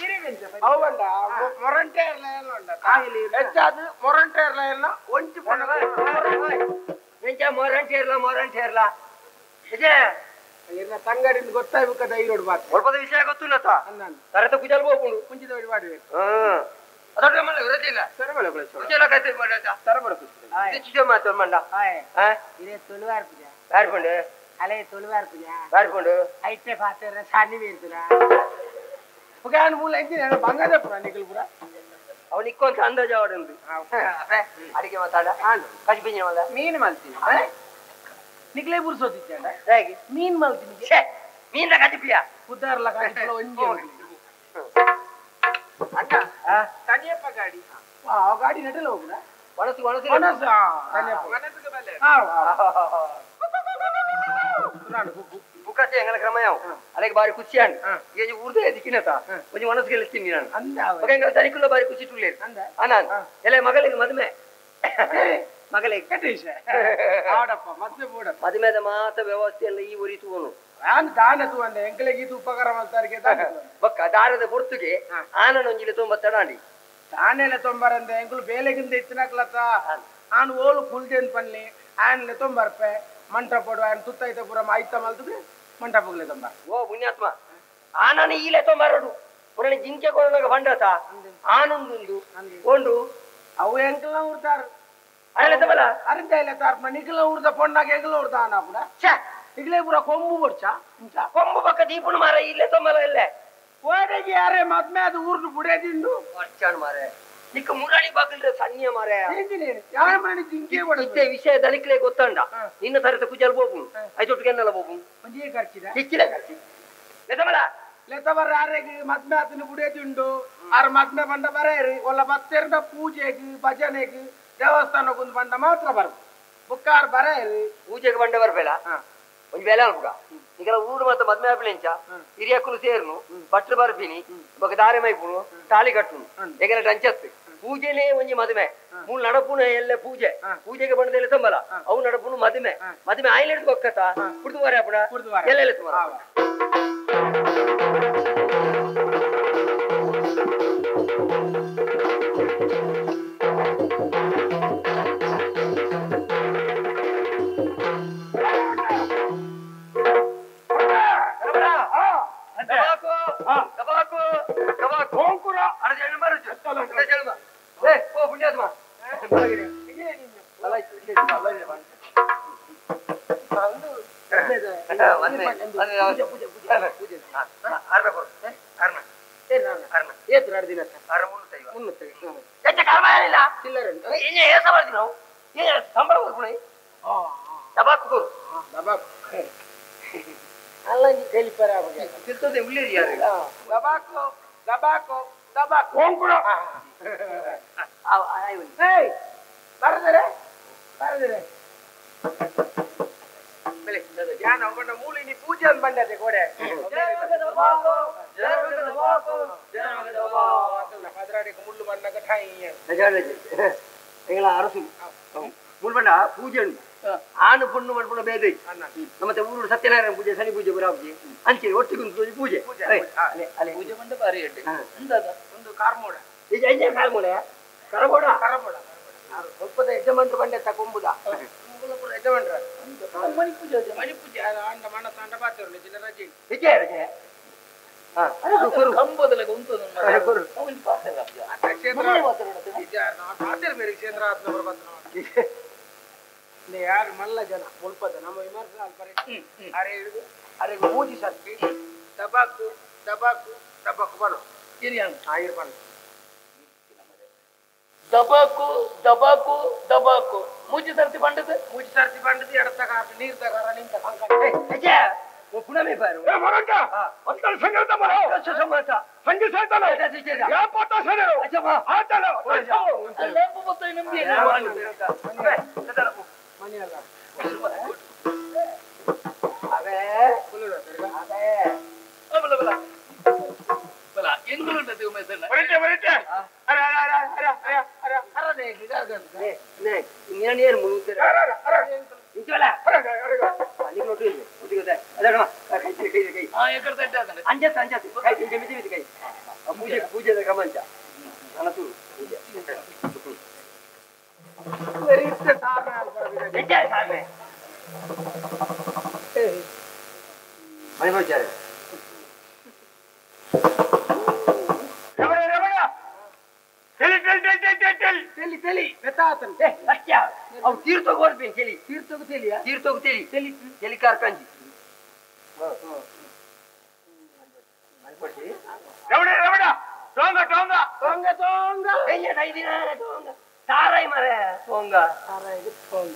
ಇರೇಗೆಂಚ ಅವ ಮೊರಂಟೆ ಇರ್ಲ ಉಂಡ ಹೆಚ್ಚಾದ ಮೊರಂಟೆ ಇರ್ಲ ಎಲ್ಲ ಒಂಚು ಎಂಚ ಮೊರಂಟೆ ಇರ್ಲ ಮೊರಂಟೆ ಇರ್ಲ ಇದೇ ಇರ್ನ ತಂಗಡಿಂದ ಗೊತ್ತಾಯ್ಬೇಕದ ಈರೋಡು ಬಾತ್ ಒಳ್ಪದ ವಿಷಯ ಗೊತ್ತಿಲ್ಲತ ತರತ ಕುಜಲ್ ಹೋಗ್ಕೊಂಡು ಮುಂಚಿದ ಬಡಿ ಮಾಡುವೆ ಅದೊಡ್ಡ ಮಲ್ಲ ವಿರೋಧಿಲ್ಲ ಸರಬಳ ಕುಜಲ ಕತೆ ಮಾಡತ ಸರಬಳ ಕುಜಲ ಮಾತು ಮಂಡ ಇದೇ ತುಳುವಾರ್ ಪೂಜೆ ಬಾರ್ಕೊಂಡು ಅಲೆ ತುಳುವಾರ್ ಪೂಜೆ ಬಾರ್ಕೊಂಡು ಐತೆ ಪಾತ್ರ ಸಾನಿ ಬೀರ್ತದ ಪುಗಾನ್ ಮೂಲ ಎಂಜಿನ ಬಂಗಾದ ಪುರ ನಿಕಲ್ ಪುರ ಅವನು ಇಕ್ಕೊಂತ ಅಂದಾಜು ಅವಡುಂದು ಅಡಿಗೆ ಮಾತಾಡ ಕಜಿ ಪಿಂಜಿನ ಮಲ್ಲ ಮೀನು ಮಲ್ತೀನಿ ನಿಕ್ಲೇ ಬುರ್ಸೋತಿದ್ದೆ ಹೇಗೆ ಮೀನ್ ಮಲ್ತೀನಿ ಮೀನ ಕಜಿಪಿಯ ಉದ್ದಾರಲ ಕಜಿಪಿಯ ಒಂಜಿ ಅಣ್ಣ ತನಿಯಪ್ಪ ಗಾಡಿ ಆ ಗಾಡಿ ನೆಟಲ ಹೋಗುಣ ಒಣಸು ಒಣಸು ಒಣಸು ತನಿಯಪ್ಪ ಒಣಸುಗೆ ಬಲೆ ಬುಕ್ಕಸೆ ಎಂಗಲ ಕ್ರಮ ಯಾವ ಅಲೆಗೆ ಬಾರಿ ಖುಷಿ ಅಂಡ್ ಈಗ ಊರ್ದೇ ದಿಕ್ಕಿನತ ಒಂಜಿ ಒಣಸುಗೆ ತಿನ್ನಿ ನಾನು ಅಂದ ಎಂಗಲ ತನಿಕುಲ್ಲ ಬಾರಿ ಖುಷಿ ತುಳ್ಳೇರು ಅನಾನ್ ಎಲ್ಲ ಮಗಳಿಗೆ ಮದುವೆ ಮಗಳಿಗೆ ಕೆಟ್ಟ ವಿಷಯ ಆಡಪ್ಪ ಮದ್ವೆ ಬೋಡಪ್ಪ ಮದುವೆದ ಮಾತ ವ್ಯವಸ್ಥೆ ಎಲ್ಲ ಈ ಊರಿ ತೂವನು ನಾನು ದಾನ ತೂವಂದೆ ಎಂಕಲೆಗೆ ಇದು ಉಪಕಾರ ಮಾಡ್ತಾರಿಗೆ ಬೊಕ್ಕ ದಾರದ ಪೊರ್ತುಗೆ ಆನನೊಂಜಿಲೆ ತೊಂಬತ್ತಡಾಂಡಿ ತಾನೆಲ್ಲ ತೊಂಬರಂದೆ ಎಂಕುಲು ಬೇಲೆಗಿಂದ ಇತ್ತಿನಕ್ಲತ್ತ ಆನ್ ಓಲು ಕುಲ್ದೇನ್ ಪನ್ಲಿ ಆನ್ಲೆ ತೊಂಬರ್ಪೆ ಮಂಟಪಡು ಆನ್ ತುತ್ತೈತೆ ಪೂರ ಐತ ಮಲ್ತದೆ ಮಂಟಪಗ್ಲೆ ತೊಂಬಾರ ಓ ಪುಣ್ಯಾತ್ಮ ಆನನ ಈಲೆ ತೊಂಬಾರಡು ಪುರಣಿ ಜಿಂಕೆ ಕೊಡನಾಗ ಬಂಡತ ಆನೊಂದುಂದು ಒಂದು ಅವು ಎಂಕಲ್ನ ಊರ್ತಾರ ಅರಳೆ ತಬಲ ಅರಿಂದ ಇಲ್ಲ ತಾರ್ಪ ನಿಖಲ ಊರ್ದ ಪೊಣ್ಣಾಗ ಎಂಕಲ ಊರ್ದ ಆನ ಪುಡ ಇಗ್ಲೇ ಪೂರ ಕೊಂಬು ಬಡ್ಚ ಕೊಂಬು ಪಕ್ಕ ದೀಪುನು ಮಾರ ಇಲ್ಲೇ ತೊಂಬಲ ಇಲ್ಲೇ ಓಡೆಗೆ ಯಾರೇ ಮದ್ಮೆ ಅದು ಊರ್ದು ಬುಡೇದಿಂಡು ಬರ್ಚಾಣ್ ಮಾರೆ ನಿಕ್ಕ ಮುರಾಣಿ ಬಾಗಿಲ್ರೆ ಸನ್ನಿಯ ಮಾರೆ ಯಾರ ಮನೆ ಜಿಂಕೆ ಇತ್ತೆ ವಿಷಯ ದನಿಕ್ಲೆ ಗೊತ್ತಂಡ ನಿನ್ನ ತರತ ಕುಜಲ್ ಬೋಪುನು ಐತೊಟ್ಟಿಗೆ ಎನ್ನಲ ಬೋಪುನು ಒಂಜೇ ಖರ್ಚಿದ ಹೆಚ್ಚಿನ ಖರ್ಚಿ ಲೆತಬಲ ಲೆತಬರ ಯಾರಿಗೆ ಮದ್ಮೆ ಆತನ ಬುಡೇದಿಂಡು ಆರ್ ಮದ್ಮೆ ಬಂಡ ಬರೇರಿ ಒಲ್ಲ ಬತ್ತೆರ್ದ ಪೂಜೆಗೆ ಭಜನೆಗೆ ದೇವಸ್ಥಾನಕ್ಕೊಂದು ಬಂಡ ಮಾತ್ರ ಬರ್ಬೇಕು ಬುಕ್ಕಾರ್ ಬರೇರಿ ಪೂಜೆಗೆ ಬಂಡ ಬರ್ಬೇಡ ಒಂಜಿ ಬೇಲೆ ಅನ್ಪುಗ ನಿಗಲ ಊರು ಮಾತ ಮದ್ಮೆ ಆಪಿಲೆಂಚ ಹಿರಿಯಕ್ಕಲು ಸೇರ್ನು ಭಟ್ರು ಬರ್ಪಿನಿ ಬೊಕ ದಾರೆ ಮೈಪುನು ತಾಳಿ ಕಟ್ಟುನು ಎಗಲ ಟಂಚತ್ತು ಪೂಜೆನೇ ಒಂಜಿ ಮದುವೆ ಮೂಲ ನಡಪುನ ಎಲ್ಲ ಪೂಜೆ ಪೂಜೆಗೆ ಬಂಡದೆಲ್ಲ ತಂಬಲ ಅವು ನಡಪುನು ಮದುವೆ ಮದುವೆ ಆಯ್ಲೆಡ್ದು ಒಕ್ಕತ್ತ ಕುಡ್ದು ವಾರ ಅಪ್ಪಣ ಎಲ್ಲ ಎಲ್ಲ ತುಮಾರ ಯಾನ ಅವನ ಮೂಲಿನಿ ಪೂಜೆ ಅಂತ ಬಂದದೆ ಗೋಡೆ ಪದರಾಡಿಗೆ ಮುಳ್ಳು ಬಣ್ಣಗ ಠಾಯಿ ಎಂಗಳ ಅರಸು ಮುಳ್ಬಣ್ಣ ಪೂಜೆ ಉಂಟು ಆನು ಪೊಣ್ಣು ಮಲ್ಪುನ ಭೇದ ನಮ್ಮ ಊರು ಸತ್ಯನಾರಾಯಣ ಪೂಜೆ ಶನಿ ಪೂಜೆ ಬರಾಬಿ ಅಂಚೆ ಒಟ್ಟಿಗೆ ಪೂಜೆ ಪೂಜೆ ಮಂಡ ಬಾರಿ ಒಂದು ಕಾರ್ಮೋಡ ಕಾರ್ಮೋಡ ಕರಬೋಡ ಕರಬೋಡ ಮುಪ್ಪದ ಯಜಮಾನ್ರು ಬಂಡೆ ತಕೊಂಬುದ ಯಜಮಾನ್ರ ಮಣಿ ಪೂಜೆ ಮಣಿ ಪೂಜೆ ಅಂಡ ಮಣ ತಾಂಡ ಪಾತ್ರ ಜಿಲ್ಲ ರಜೆ ರಜೆ ಯಾರು ಮಲ್ಲ ಜನ ಮುಲ್ಪದ ನಮ್ಮ ವಿಮರ್ಶೆ ಅಲ್ಪರೆ ಅರೆ ಹಿಡಿದು ಅರೆ ಮೂಜಿ ಸರ್ತಿ ತಬಾಕು ತಬಾಕು ತಬಾಕು ಬನು ಆಯಿರ್ ಬನು ದಬಾಕು ದಬಾಕು ದಬಾಕು ಮೂಜಿ ಸರ್ತಿ ಬಂಡದ ಮೂಜಿ ಸರ್ತಿ ಬಂಡದ ಎಡತಗಾರ ನೀರ್ ತಗಾರ ನಿಂತ ಪುನಮೆ ಬಾರು ಏ ಮರಂಟ ಅಂತರ ಸಂಗೀತ ಮರೋ ಸಮಾಸ ಸಂಗೀತ ಸೈತನ ಯಾ ಪೋಟ ಸನೇರೋ ಆತಲ ಲೇಪು ಬತ್ತೈ ನಂಬಿ ಮನೆಯಲ್ಲ ಅವೇ ಅವೇ ಬಲ ಬಲ ಬಲ ಎಂಗುಲುಂಡದು ಉಮೇಶಣ್ಣ ಬರಟೆ ಬರಟೆ ಅರೆ ಅರೆ ಅರೆ ಅರೆ ಅರೆ ಅರೆ ಅರೆ ನೇ ಗಿಡಗಂತ ನೇ ನೇ ನಿನ್ನ ಮುನುತರ ಅರೆ ಅರೆ ಅರೆ ಇಂಚಲ ಅರೆ ಅರೆ ಅಲ್ಲಿಗೆ ನೋಟು ಇಲ್ಲ ಗೊತ್ತಿದೆ ಅದಣ ಕೈ ಕೈ ಕೈ ಆ ಎಕಡೆ ತಟ್ಟೆ ಅದನ್ನ ಅಂಜತ್ ಅಂಜತ್ ಕೈ ಇಂಜೆ ಮಿತಿ ಮಿತಿ ಕೈ ಪೂಜೆ ಪೂಜೆದ ಕ್ರಮ ಅಂಚ ಅನಸು ಪೂಜೆ ವೆರಿತ್ತೆ ಸಾರನೆ ಅಲ್ಪರ ಎಚ್ಚೆ ಸಾರನೆ ಮನೆ ಹೋಗ್ತಾರೆ ರಮಣ ರಮಣ ತೆಲಿ ತೆಲಿ ತೆಲಿ ತೆಲಿ ತೆಲಿ ತೆಲಿ ತೆಲಿ ಬೆತ್ತಾತನ್ ಏ ಸತ್ಯ ಅವು ತೀರ್ಥೋಗ ಹೊರಬೇನ್ ತೆಲಿ ತೀರ್ಥೋಗ ತೆಲಿಯಾ ತೀರ್ಥೋಗ ತೆಲಿ ತೆಲಿ ತೆಲಿ ಕಾರ್ಕಂಜಿ ರಮಣ ರಮಣ ಟೋಂಗ ಟೋಂಗ ಟೋಂಗ ಟೋಂಗ ಏ ಐದಿನ ಟೋಂಗ ತಾರಾಯಿ ಮರೆ ಟೋಂಗ ತಾರಾಯಿ ಟೋಂಗ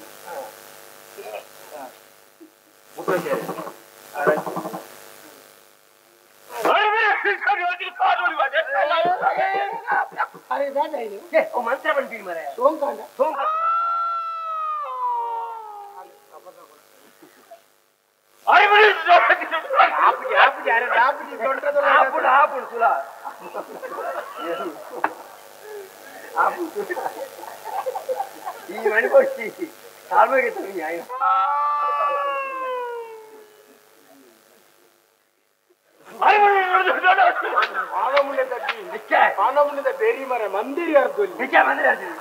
ಅರೆ ದಾದ ಇದು ಏ ಓ ಮಂತ್ರ ಬಂದ್ಬಿಡಿ ಮರೆ ಟೋಂಗ ಅಂಡ ಟೋಂಗ ಆಪುಜಿ ಆಪುಜಿ ಅರೆ ಆಪುಜಿ ದೊಡ್ಡದಲ್ಲ ಆಪುಡು ಆಪುಡು ಸುಲಾ ಆಪುಡು ಈ ಮಣಿಪೊಟ್ಟಿ ಸಾಲ್ಮಗೆ ತಗೊಂಡು ಆಯ್ತು ಆನಮುಂಡೆ ಬೇರಿ ಮರ ಮಂದಿರಿ ಅರ್ಧೊಲ್ಲಿ ನಿಜ ಮಂದಿರ ಅರ್ಧೊಲ್ಲಿ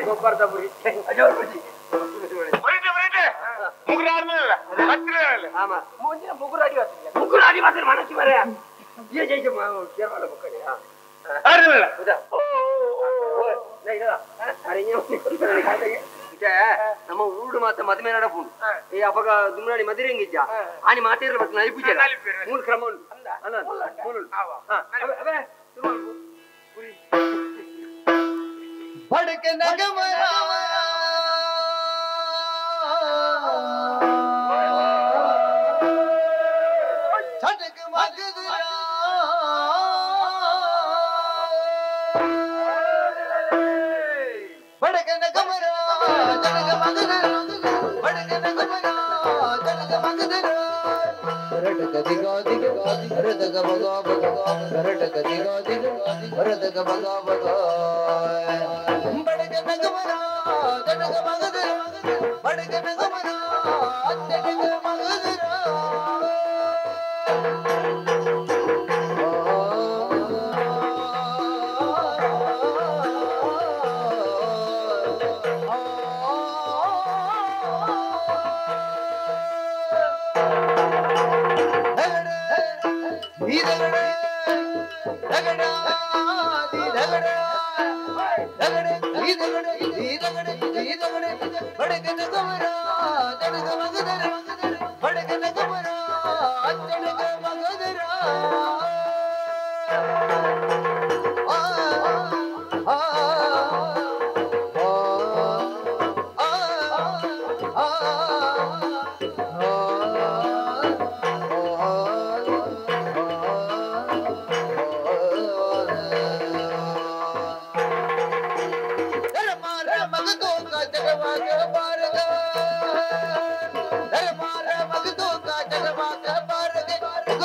ಗೊಬ್ಬರದ ಬುರಿ ಮುಂದಿನ ಮುಗುರಾಡಿ ಮುಗುರಾಡಿ ಮಾತ್ರ ಮನಸ್ಸು ಮರ ನಮ್ಮ ಊರು ಮಾತ್ರ ಮದುವೆ ನಡಪುಂಡು ಈ ಅಪಗ ದುಮ್ನಾಡಿ ಮದುವೆ ಹೆಂಗಿದ್ಯಾ ಆನಿ ಮಾತೇರ್ಲ ಬಟ್ ನಲಿಪುಜೆ ಮೂಲ ಕ್ರಮ ಉಂಟು ಅಲ್ಲ ಮೂಲ भड़क नगमरा छटक मगजरा भड़क नगमरा छटक मगजरा भड़क नगमरा छटक मगजरा रटक दिगा दिगा रटक बगा बगा रटक दिगा दिगा रटक बगा बगा भड़क नगमरा छटक मगजरा भड़क नगमरा छटक मगजरा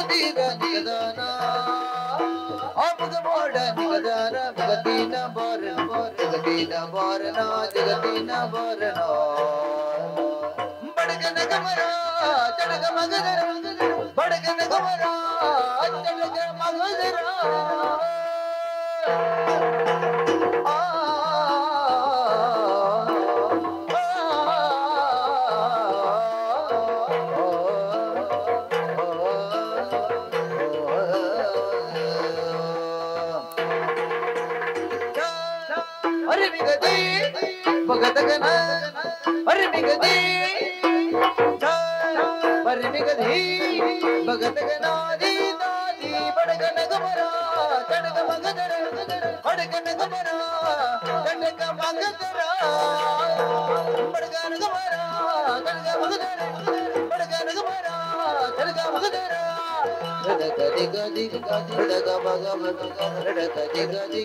ನಿಗದಾನ ಆಮುಗ ಮೋಡ ನಿಗದಾನ ಜಗತಿನ ಬಾರನ ಜಗತಿನ ಬಾರನ ಜಗತಿನ ಬಾರನ ಬಡಗನ ಗಮರ ಚಡಗ ಮಗದರ ಬಡಗನ ಗಮರ ಚಡಗ ಮಗದರ ಆ ಭಗತಗನ ಪರಿಮಿಗದಿ ಪರಿಮಿಗದಿ ಭಗತಗನಾದಿ ದಾದಿ ಬಡಗನ ಗಮರ ಚಡಗ ಮಗದರ ಬಡಗನ ಗಮರ ಚಡಗ ಮಗದರ ಬಡಗನ ಗಮರ ಚಡಗ ಮಗದರ ಬಡಗನ ಗಮರ ಚಡಗ ಮಗದರ ಗದಿ ಗದಿ ಗದ ಮಗ ಮಗ ಗದಿ ಗದಿ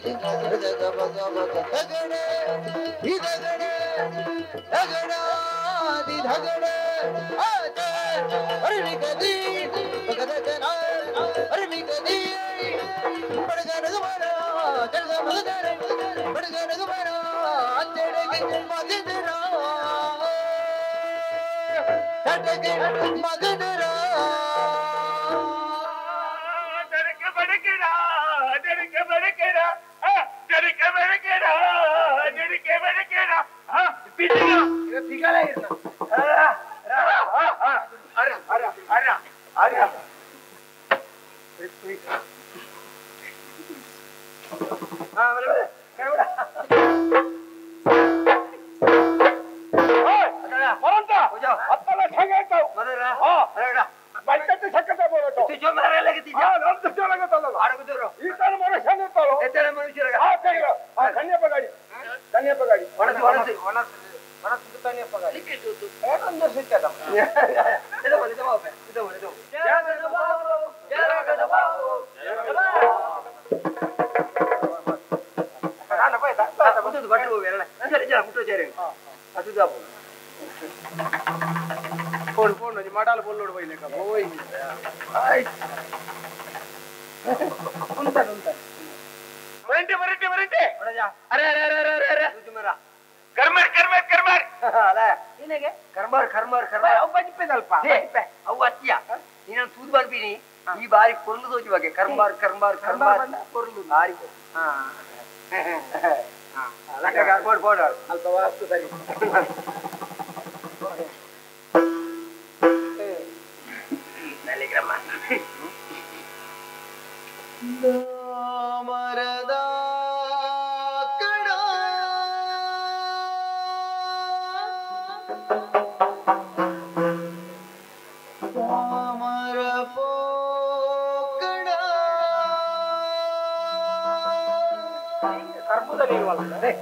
ಗದ ಮಗ ಮಗ ಗಗಡೆ ಇದಗಡೆ ಧಗಡಾದಿ ಧಗಡೆ ಆತ ಅರಿವಿಗದಿ ಭಗದಗನ ಅರಿವಿಗದಿ ಬಡಗನ ಗಮನ ಚಡಗ ಮಗದರ ಬಡಗನ ಗಮನ ಚಡಗ ಮಗದರ ಚಡಗ ಮಗದರ ಕರ್ಮಾರ್ ಕರ್ಮಾರ್ ಕರ್ಮಾರ್ ಕೊರ್ಲು ಬಾರಿ ಅಲ್ಪ ವಾಸ್ತು ಸರಿ ಮರದ ಕಡ ಮರ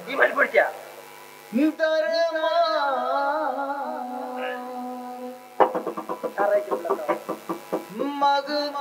ಈ ಮನೆ ಕೊಡ್ತೀಯಾ ಮಗನ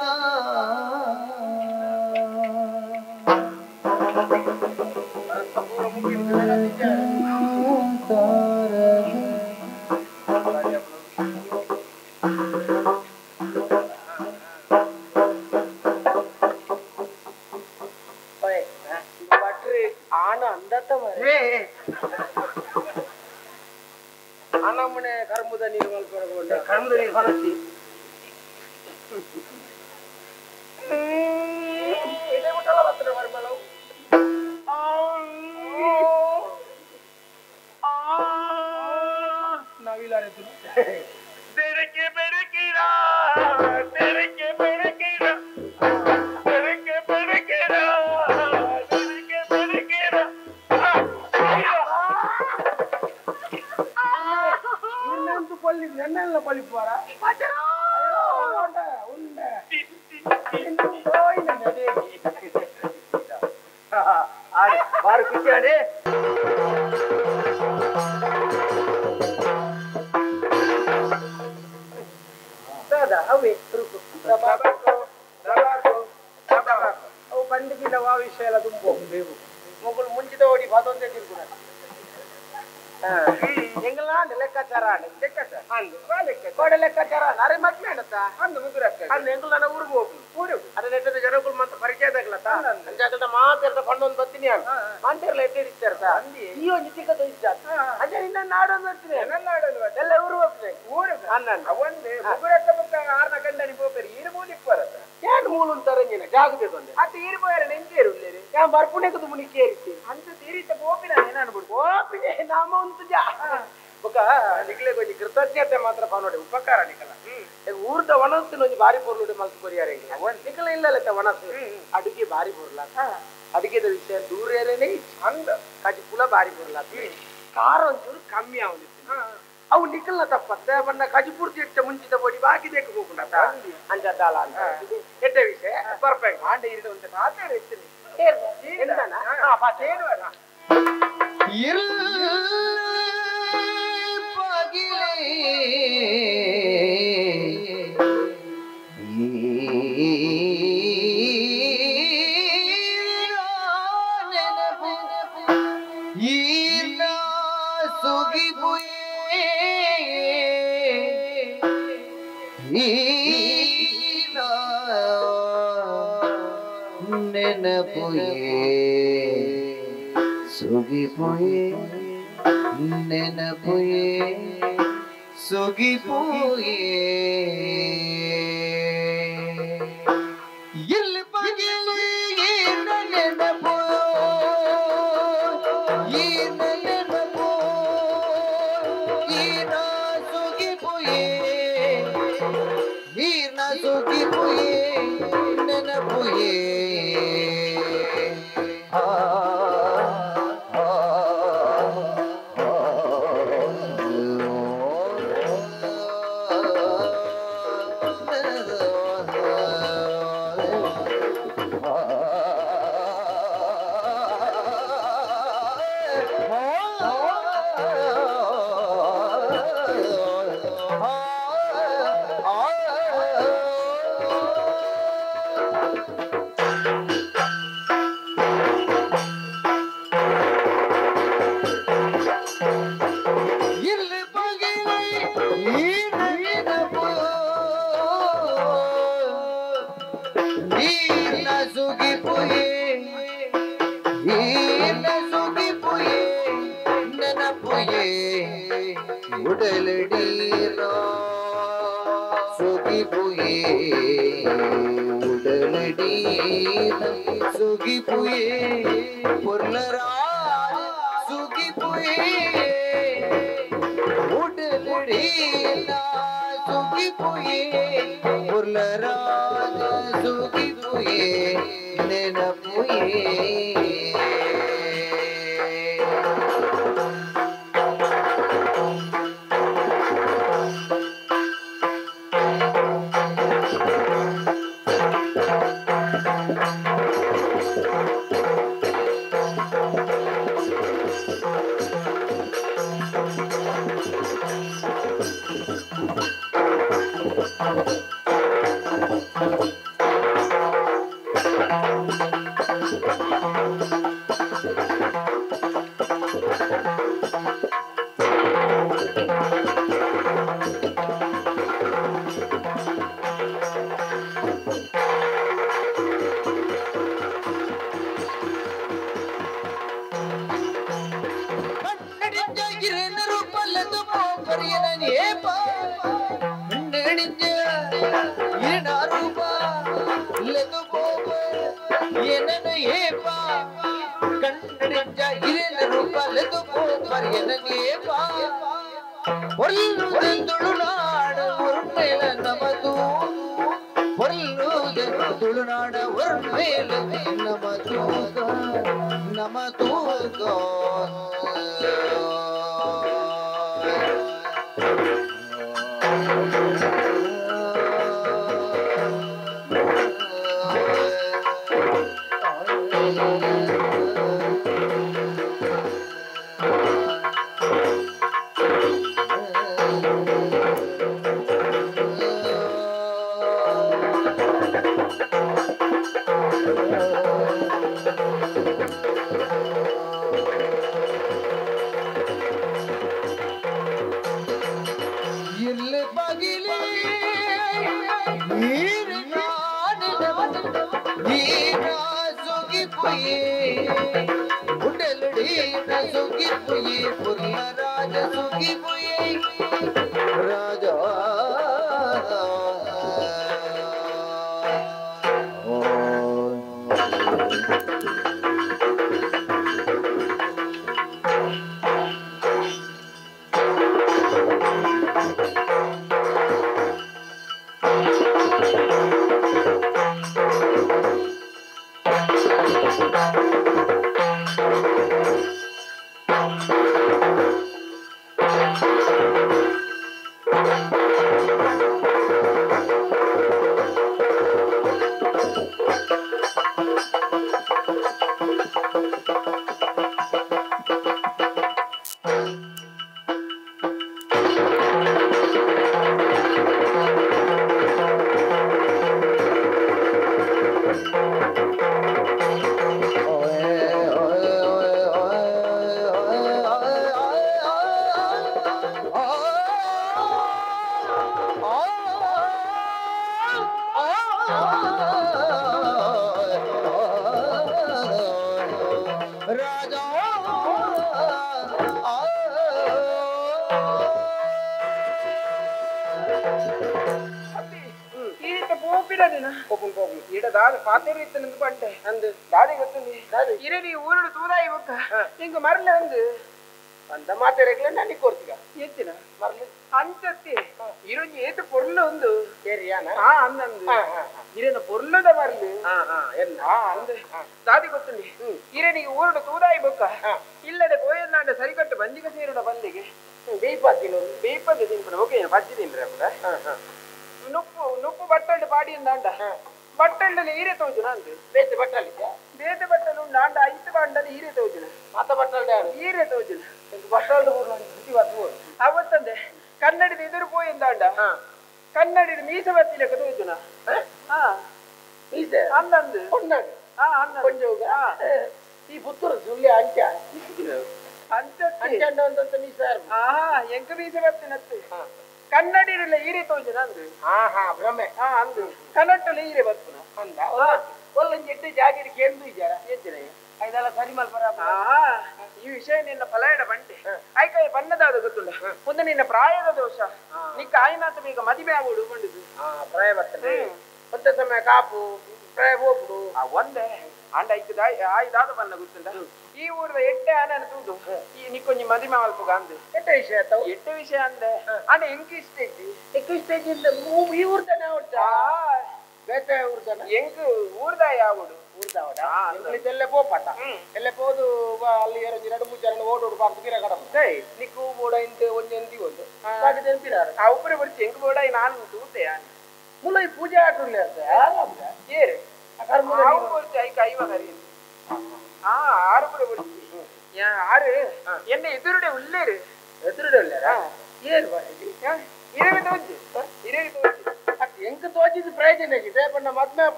ಎಂಗಲ ಲೆಕ್ಕಾಚಾರ ಕೋಡೆ ಲೆಕ್ಕಾಚಾರ ಅರೆ ಮದ್ಮೇಡತ್ತ ಅಂದು ಮುಗುರಕ್ಕ ಅಂದ್ ಎಂಗುಲ ನನ್ನ ಊರಿಗೆ ಹೋಗು ಊರಿಗೆ ಅದೇ ನೆಟ್ಟದ ಜನಗಳು ಮತ್ತೆ ಪರಿಚಯ ಆಗಲತ್ತ ಅಂಜಾಗಲ್ದ ಮಾತಾಡ್ದ ಪಣ್ಣೊಂದು ಬರ್ತೀನಿ ಮಾಂತಿರ್ಲ ಎಟ್ಟಿರ್ತಾರ ಈ ಒಂದು ಚಿಕ್ಕದ ಇದ್ದ ಅಂಜ ನಿನ್ನ ನಾಡೊಂದು ಬರ್ತೀನಿ ಎಲ್ಲ ಊರು ಹೋಗ್ತೀನಿ ಊರಿಗೆ ಅನ್ನ ಅವೊಂದು ಮುಗುರಕ್ಕ ಬೊಕ್ಕ ಆರ್ನ ಗಂಡನಿ ಪೋಪೆರ್ ಈರು ಮೂಲಿಕ್ ಬರತ್ತ ಏನ್ ಮೂಲು ಅಂತಾರೆ ನೀನು ಜಾಗದೆ ಬಂದೆ ಅತ್ತ ಈರು ಪೋಯರ ನೆಂಜೇರು ಉಲ್ಲೇರಿ ಯಾನ್ ಬರ್ಪುಣೆಗೆ ತುಮುನಿ ಕೇರಿತ್ತೆ ಅಂತ ತೀರಿತ ಪೋಪಿನ ಏನಾನ್ಬಿಡು ಓಪಿನೆ ನಾಮ ಉಂಟು ಜಾ ಬೊಕ ನಿಕ್ಲೆ ಗೊಂಜಿ ಕೃತಜ್ಞತೆ ಮಾತ್ರ ಪಾನೋಡೆ ಉಪಕಾರ ನಿಕಲ ಊರ್ದ ವನಸ್ಸಿನ ಒಂಜಿ ಬಾರಿ ಪೊರ್ಲುಡೆ ಮಲ್ತು ಕೊರಿಯಾರೆ ನಿಕಲ ಇಲ್ಲ ವನಸ್ಸು ಅಡುಗೆ ಬಾರಿ ಪೊರ್ಲ ಅಡುಗೆದ ವಿಷಯ ದೂರೇರೇನೆ ಅಂದ ಕಜಿ ಪುಲ ಬಾರಿ ಪೊರ್ಲ ಖಾರ ಒಂಚೂರು ಕಮ್ಮಿ ಆವೊಂದಿತ್ತು ಅವು ನಿಕಲ್ನ ತಪ್ಪತ್ತೆ ಬಣ್ಣ ಕಜಿ ಪೂರ್ತಿ ಎಟ್ಟ ಮುಂಚಿತ ಪೊಡಿ ಬಾಕಿ ದೇಕ ಹೋಗುಂಡತ ಅಂಚ ದಾಲ ಅಂತ ಎಟ್ಟ ವಿಷಯ ಪರ್ಫೆಕ್ಟ್ ಆಂಡ ಇರಿದ ಒಂದು ಮಾತಾಡ ಇರ್ತೀನಿ ಎಂತಾನ ಸುಗಿಪುಯೇ ನೆನಪುಯೇ ಸುಗಿಪುಯೇ ಎಲ್ಲಿ ಪಗಿಲಿ ನೆನಪು ಈ ನೆನಪು ಈನ ಸುಗಿಪುಯೇ ಈನ ಸುಗಿಪುಯೇ ನೆನಪುಯೇ ಆ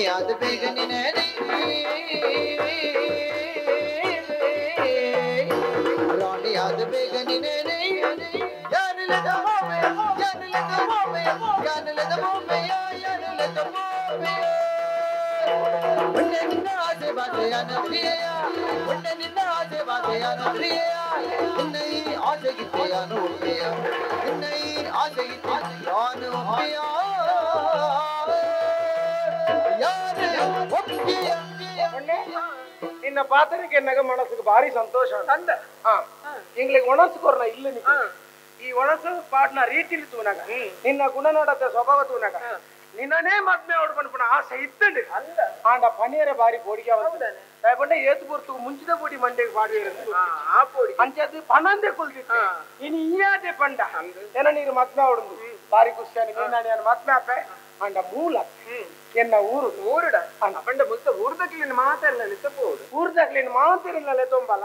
ಯಾರು ಒಪ್ಪಿಯ. ನಿನ್ನ ಪಾತ್ರಕ್ಕೆ ನಗ ಮನಸ್ಸಿಗೆ ಭಾರಿ ಸಂತೋಷ ಅಂದ ಎಂಗ್ಲಿಗೆ ಒಣಸು ಕೊರ್ನ ಇಲ್ಲ ನಿಕ್ಕ ಈ ಒಣಸು ಪಾಡ್ನ ರೀತಿಲಿ ತೂನಾಗ ನಿನ್ನ ಗುಣನಡತೆ ಸ್ವಭಾವ ತೂನಾಗ ನಿನ್ನನೇ ಮದ್ಮೆ ಹೊಡ್ಕೊಂಡು ಆಸೆ ಇತ್ತಂಡು ಅಲ್ಲ ಆಂಡ ಪನಿಯರ ಬಾರಿ ಬೋಡಿಗೆ ಪಂಡ ಏತು ಪೊರ್ತು ಮುಂಚಿದ ಪೊಡಿ ಮಂಡೆಗೆ ಪಾಡುವ ಆ ಪೋಡಿ ಅಂಚದು ಪಣಂದೆ ಕುಲ್ದಿತ್ತು ಇನಿ ಇಯಾದೆ ಪಂಡ ಎನ ನೀರು ಮದ್ಮೆ ಹೊಡುಂದು ಬಾರಿ ಖುಷಿಯಾನಿ ಮೀನಾಣಿ ಮದ್ಮೆ ಅಪ್ಪೆ ಆಂಡ ಮೂಲ ಎನ್ನ ಊರು ಊರುಡ ಪಂಡ ಮುತ್ತ ಊರ್ದಕ್ಲಿನ ಮಾತಾಡಲ್ಲ ಲೆತ್ತಪೋದು ಊರ್ದಾಗ್ಲೇನು ಮಾತಿರಲ್ಲ ತೊಂಬಲ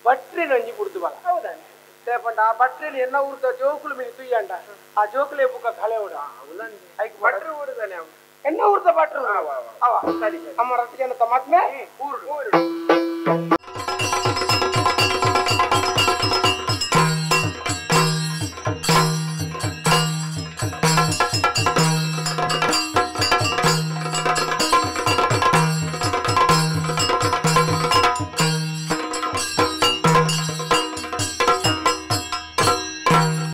ಬಟ್ರಿನ ಒಂಜಿ ಬುಡ್ದು ಬಲ ಹೌದಾನೆ ಪಂಡ ಆ ಬಟ್ರಿನ ಎನ್ನ ಊರ್ದ ಜೋಕುಲು ಮಿನಿ ತುಯ್ಯಂಡ ಆ ಜೋಕುಲೆ ಬುಕ್ಕ ಕಳೆ ಉಡ ಐಕ್ ಭಟ್ರು ಊರುದಾನೆ ಅವ ಎನ್ನ ಊರ್ದ ಭಟ್ರು ಅವ ಸರಿ ಸರಿ ಅಮ್ಮ ರಥ ಜನತ ಮದ್ಮೆ ಊರುಡು ಊರುಡು.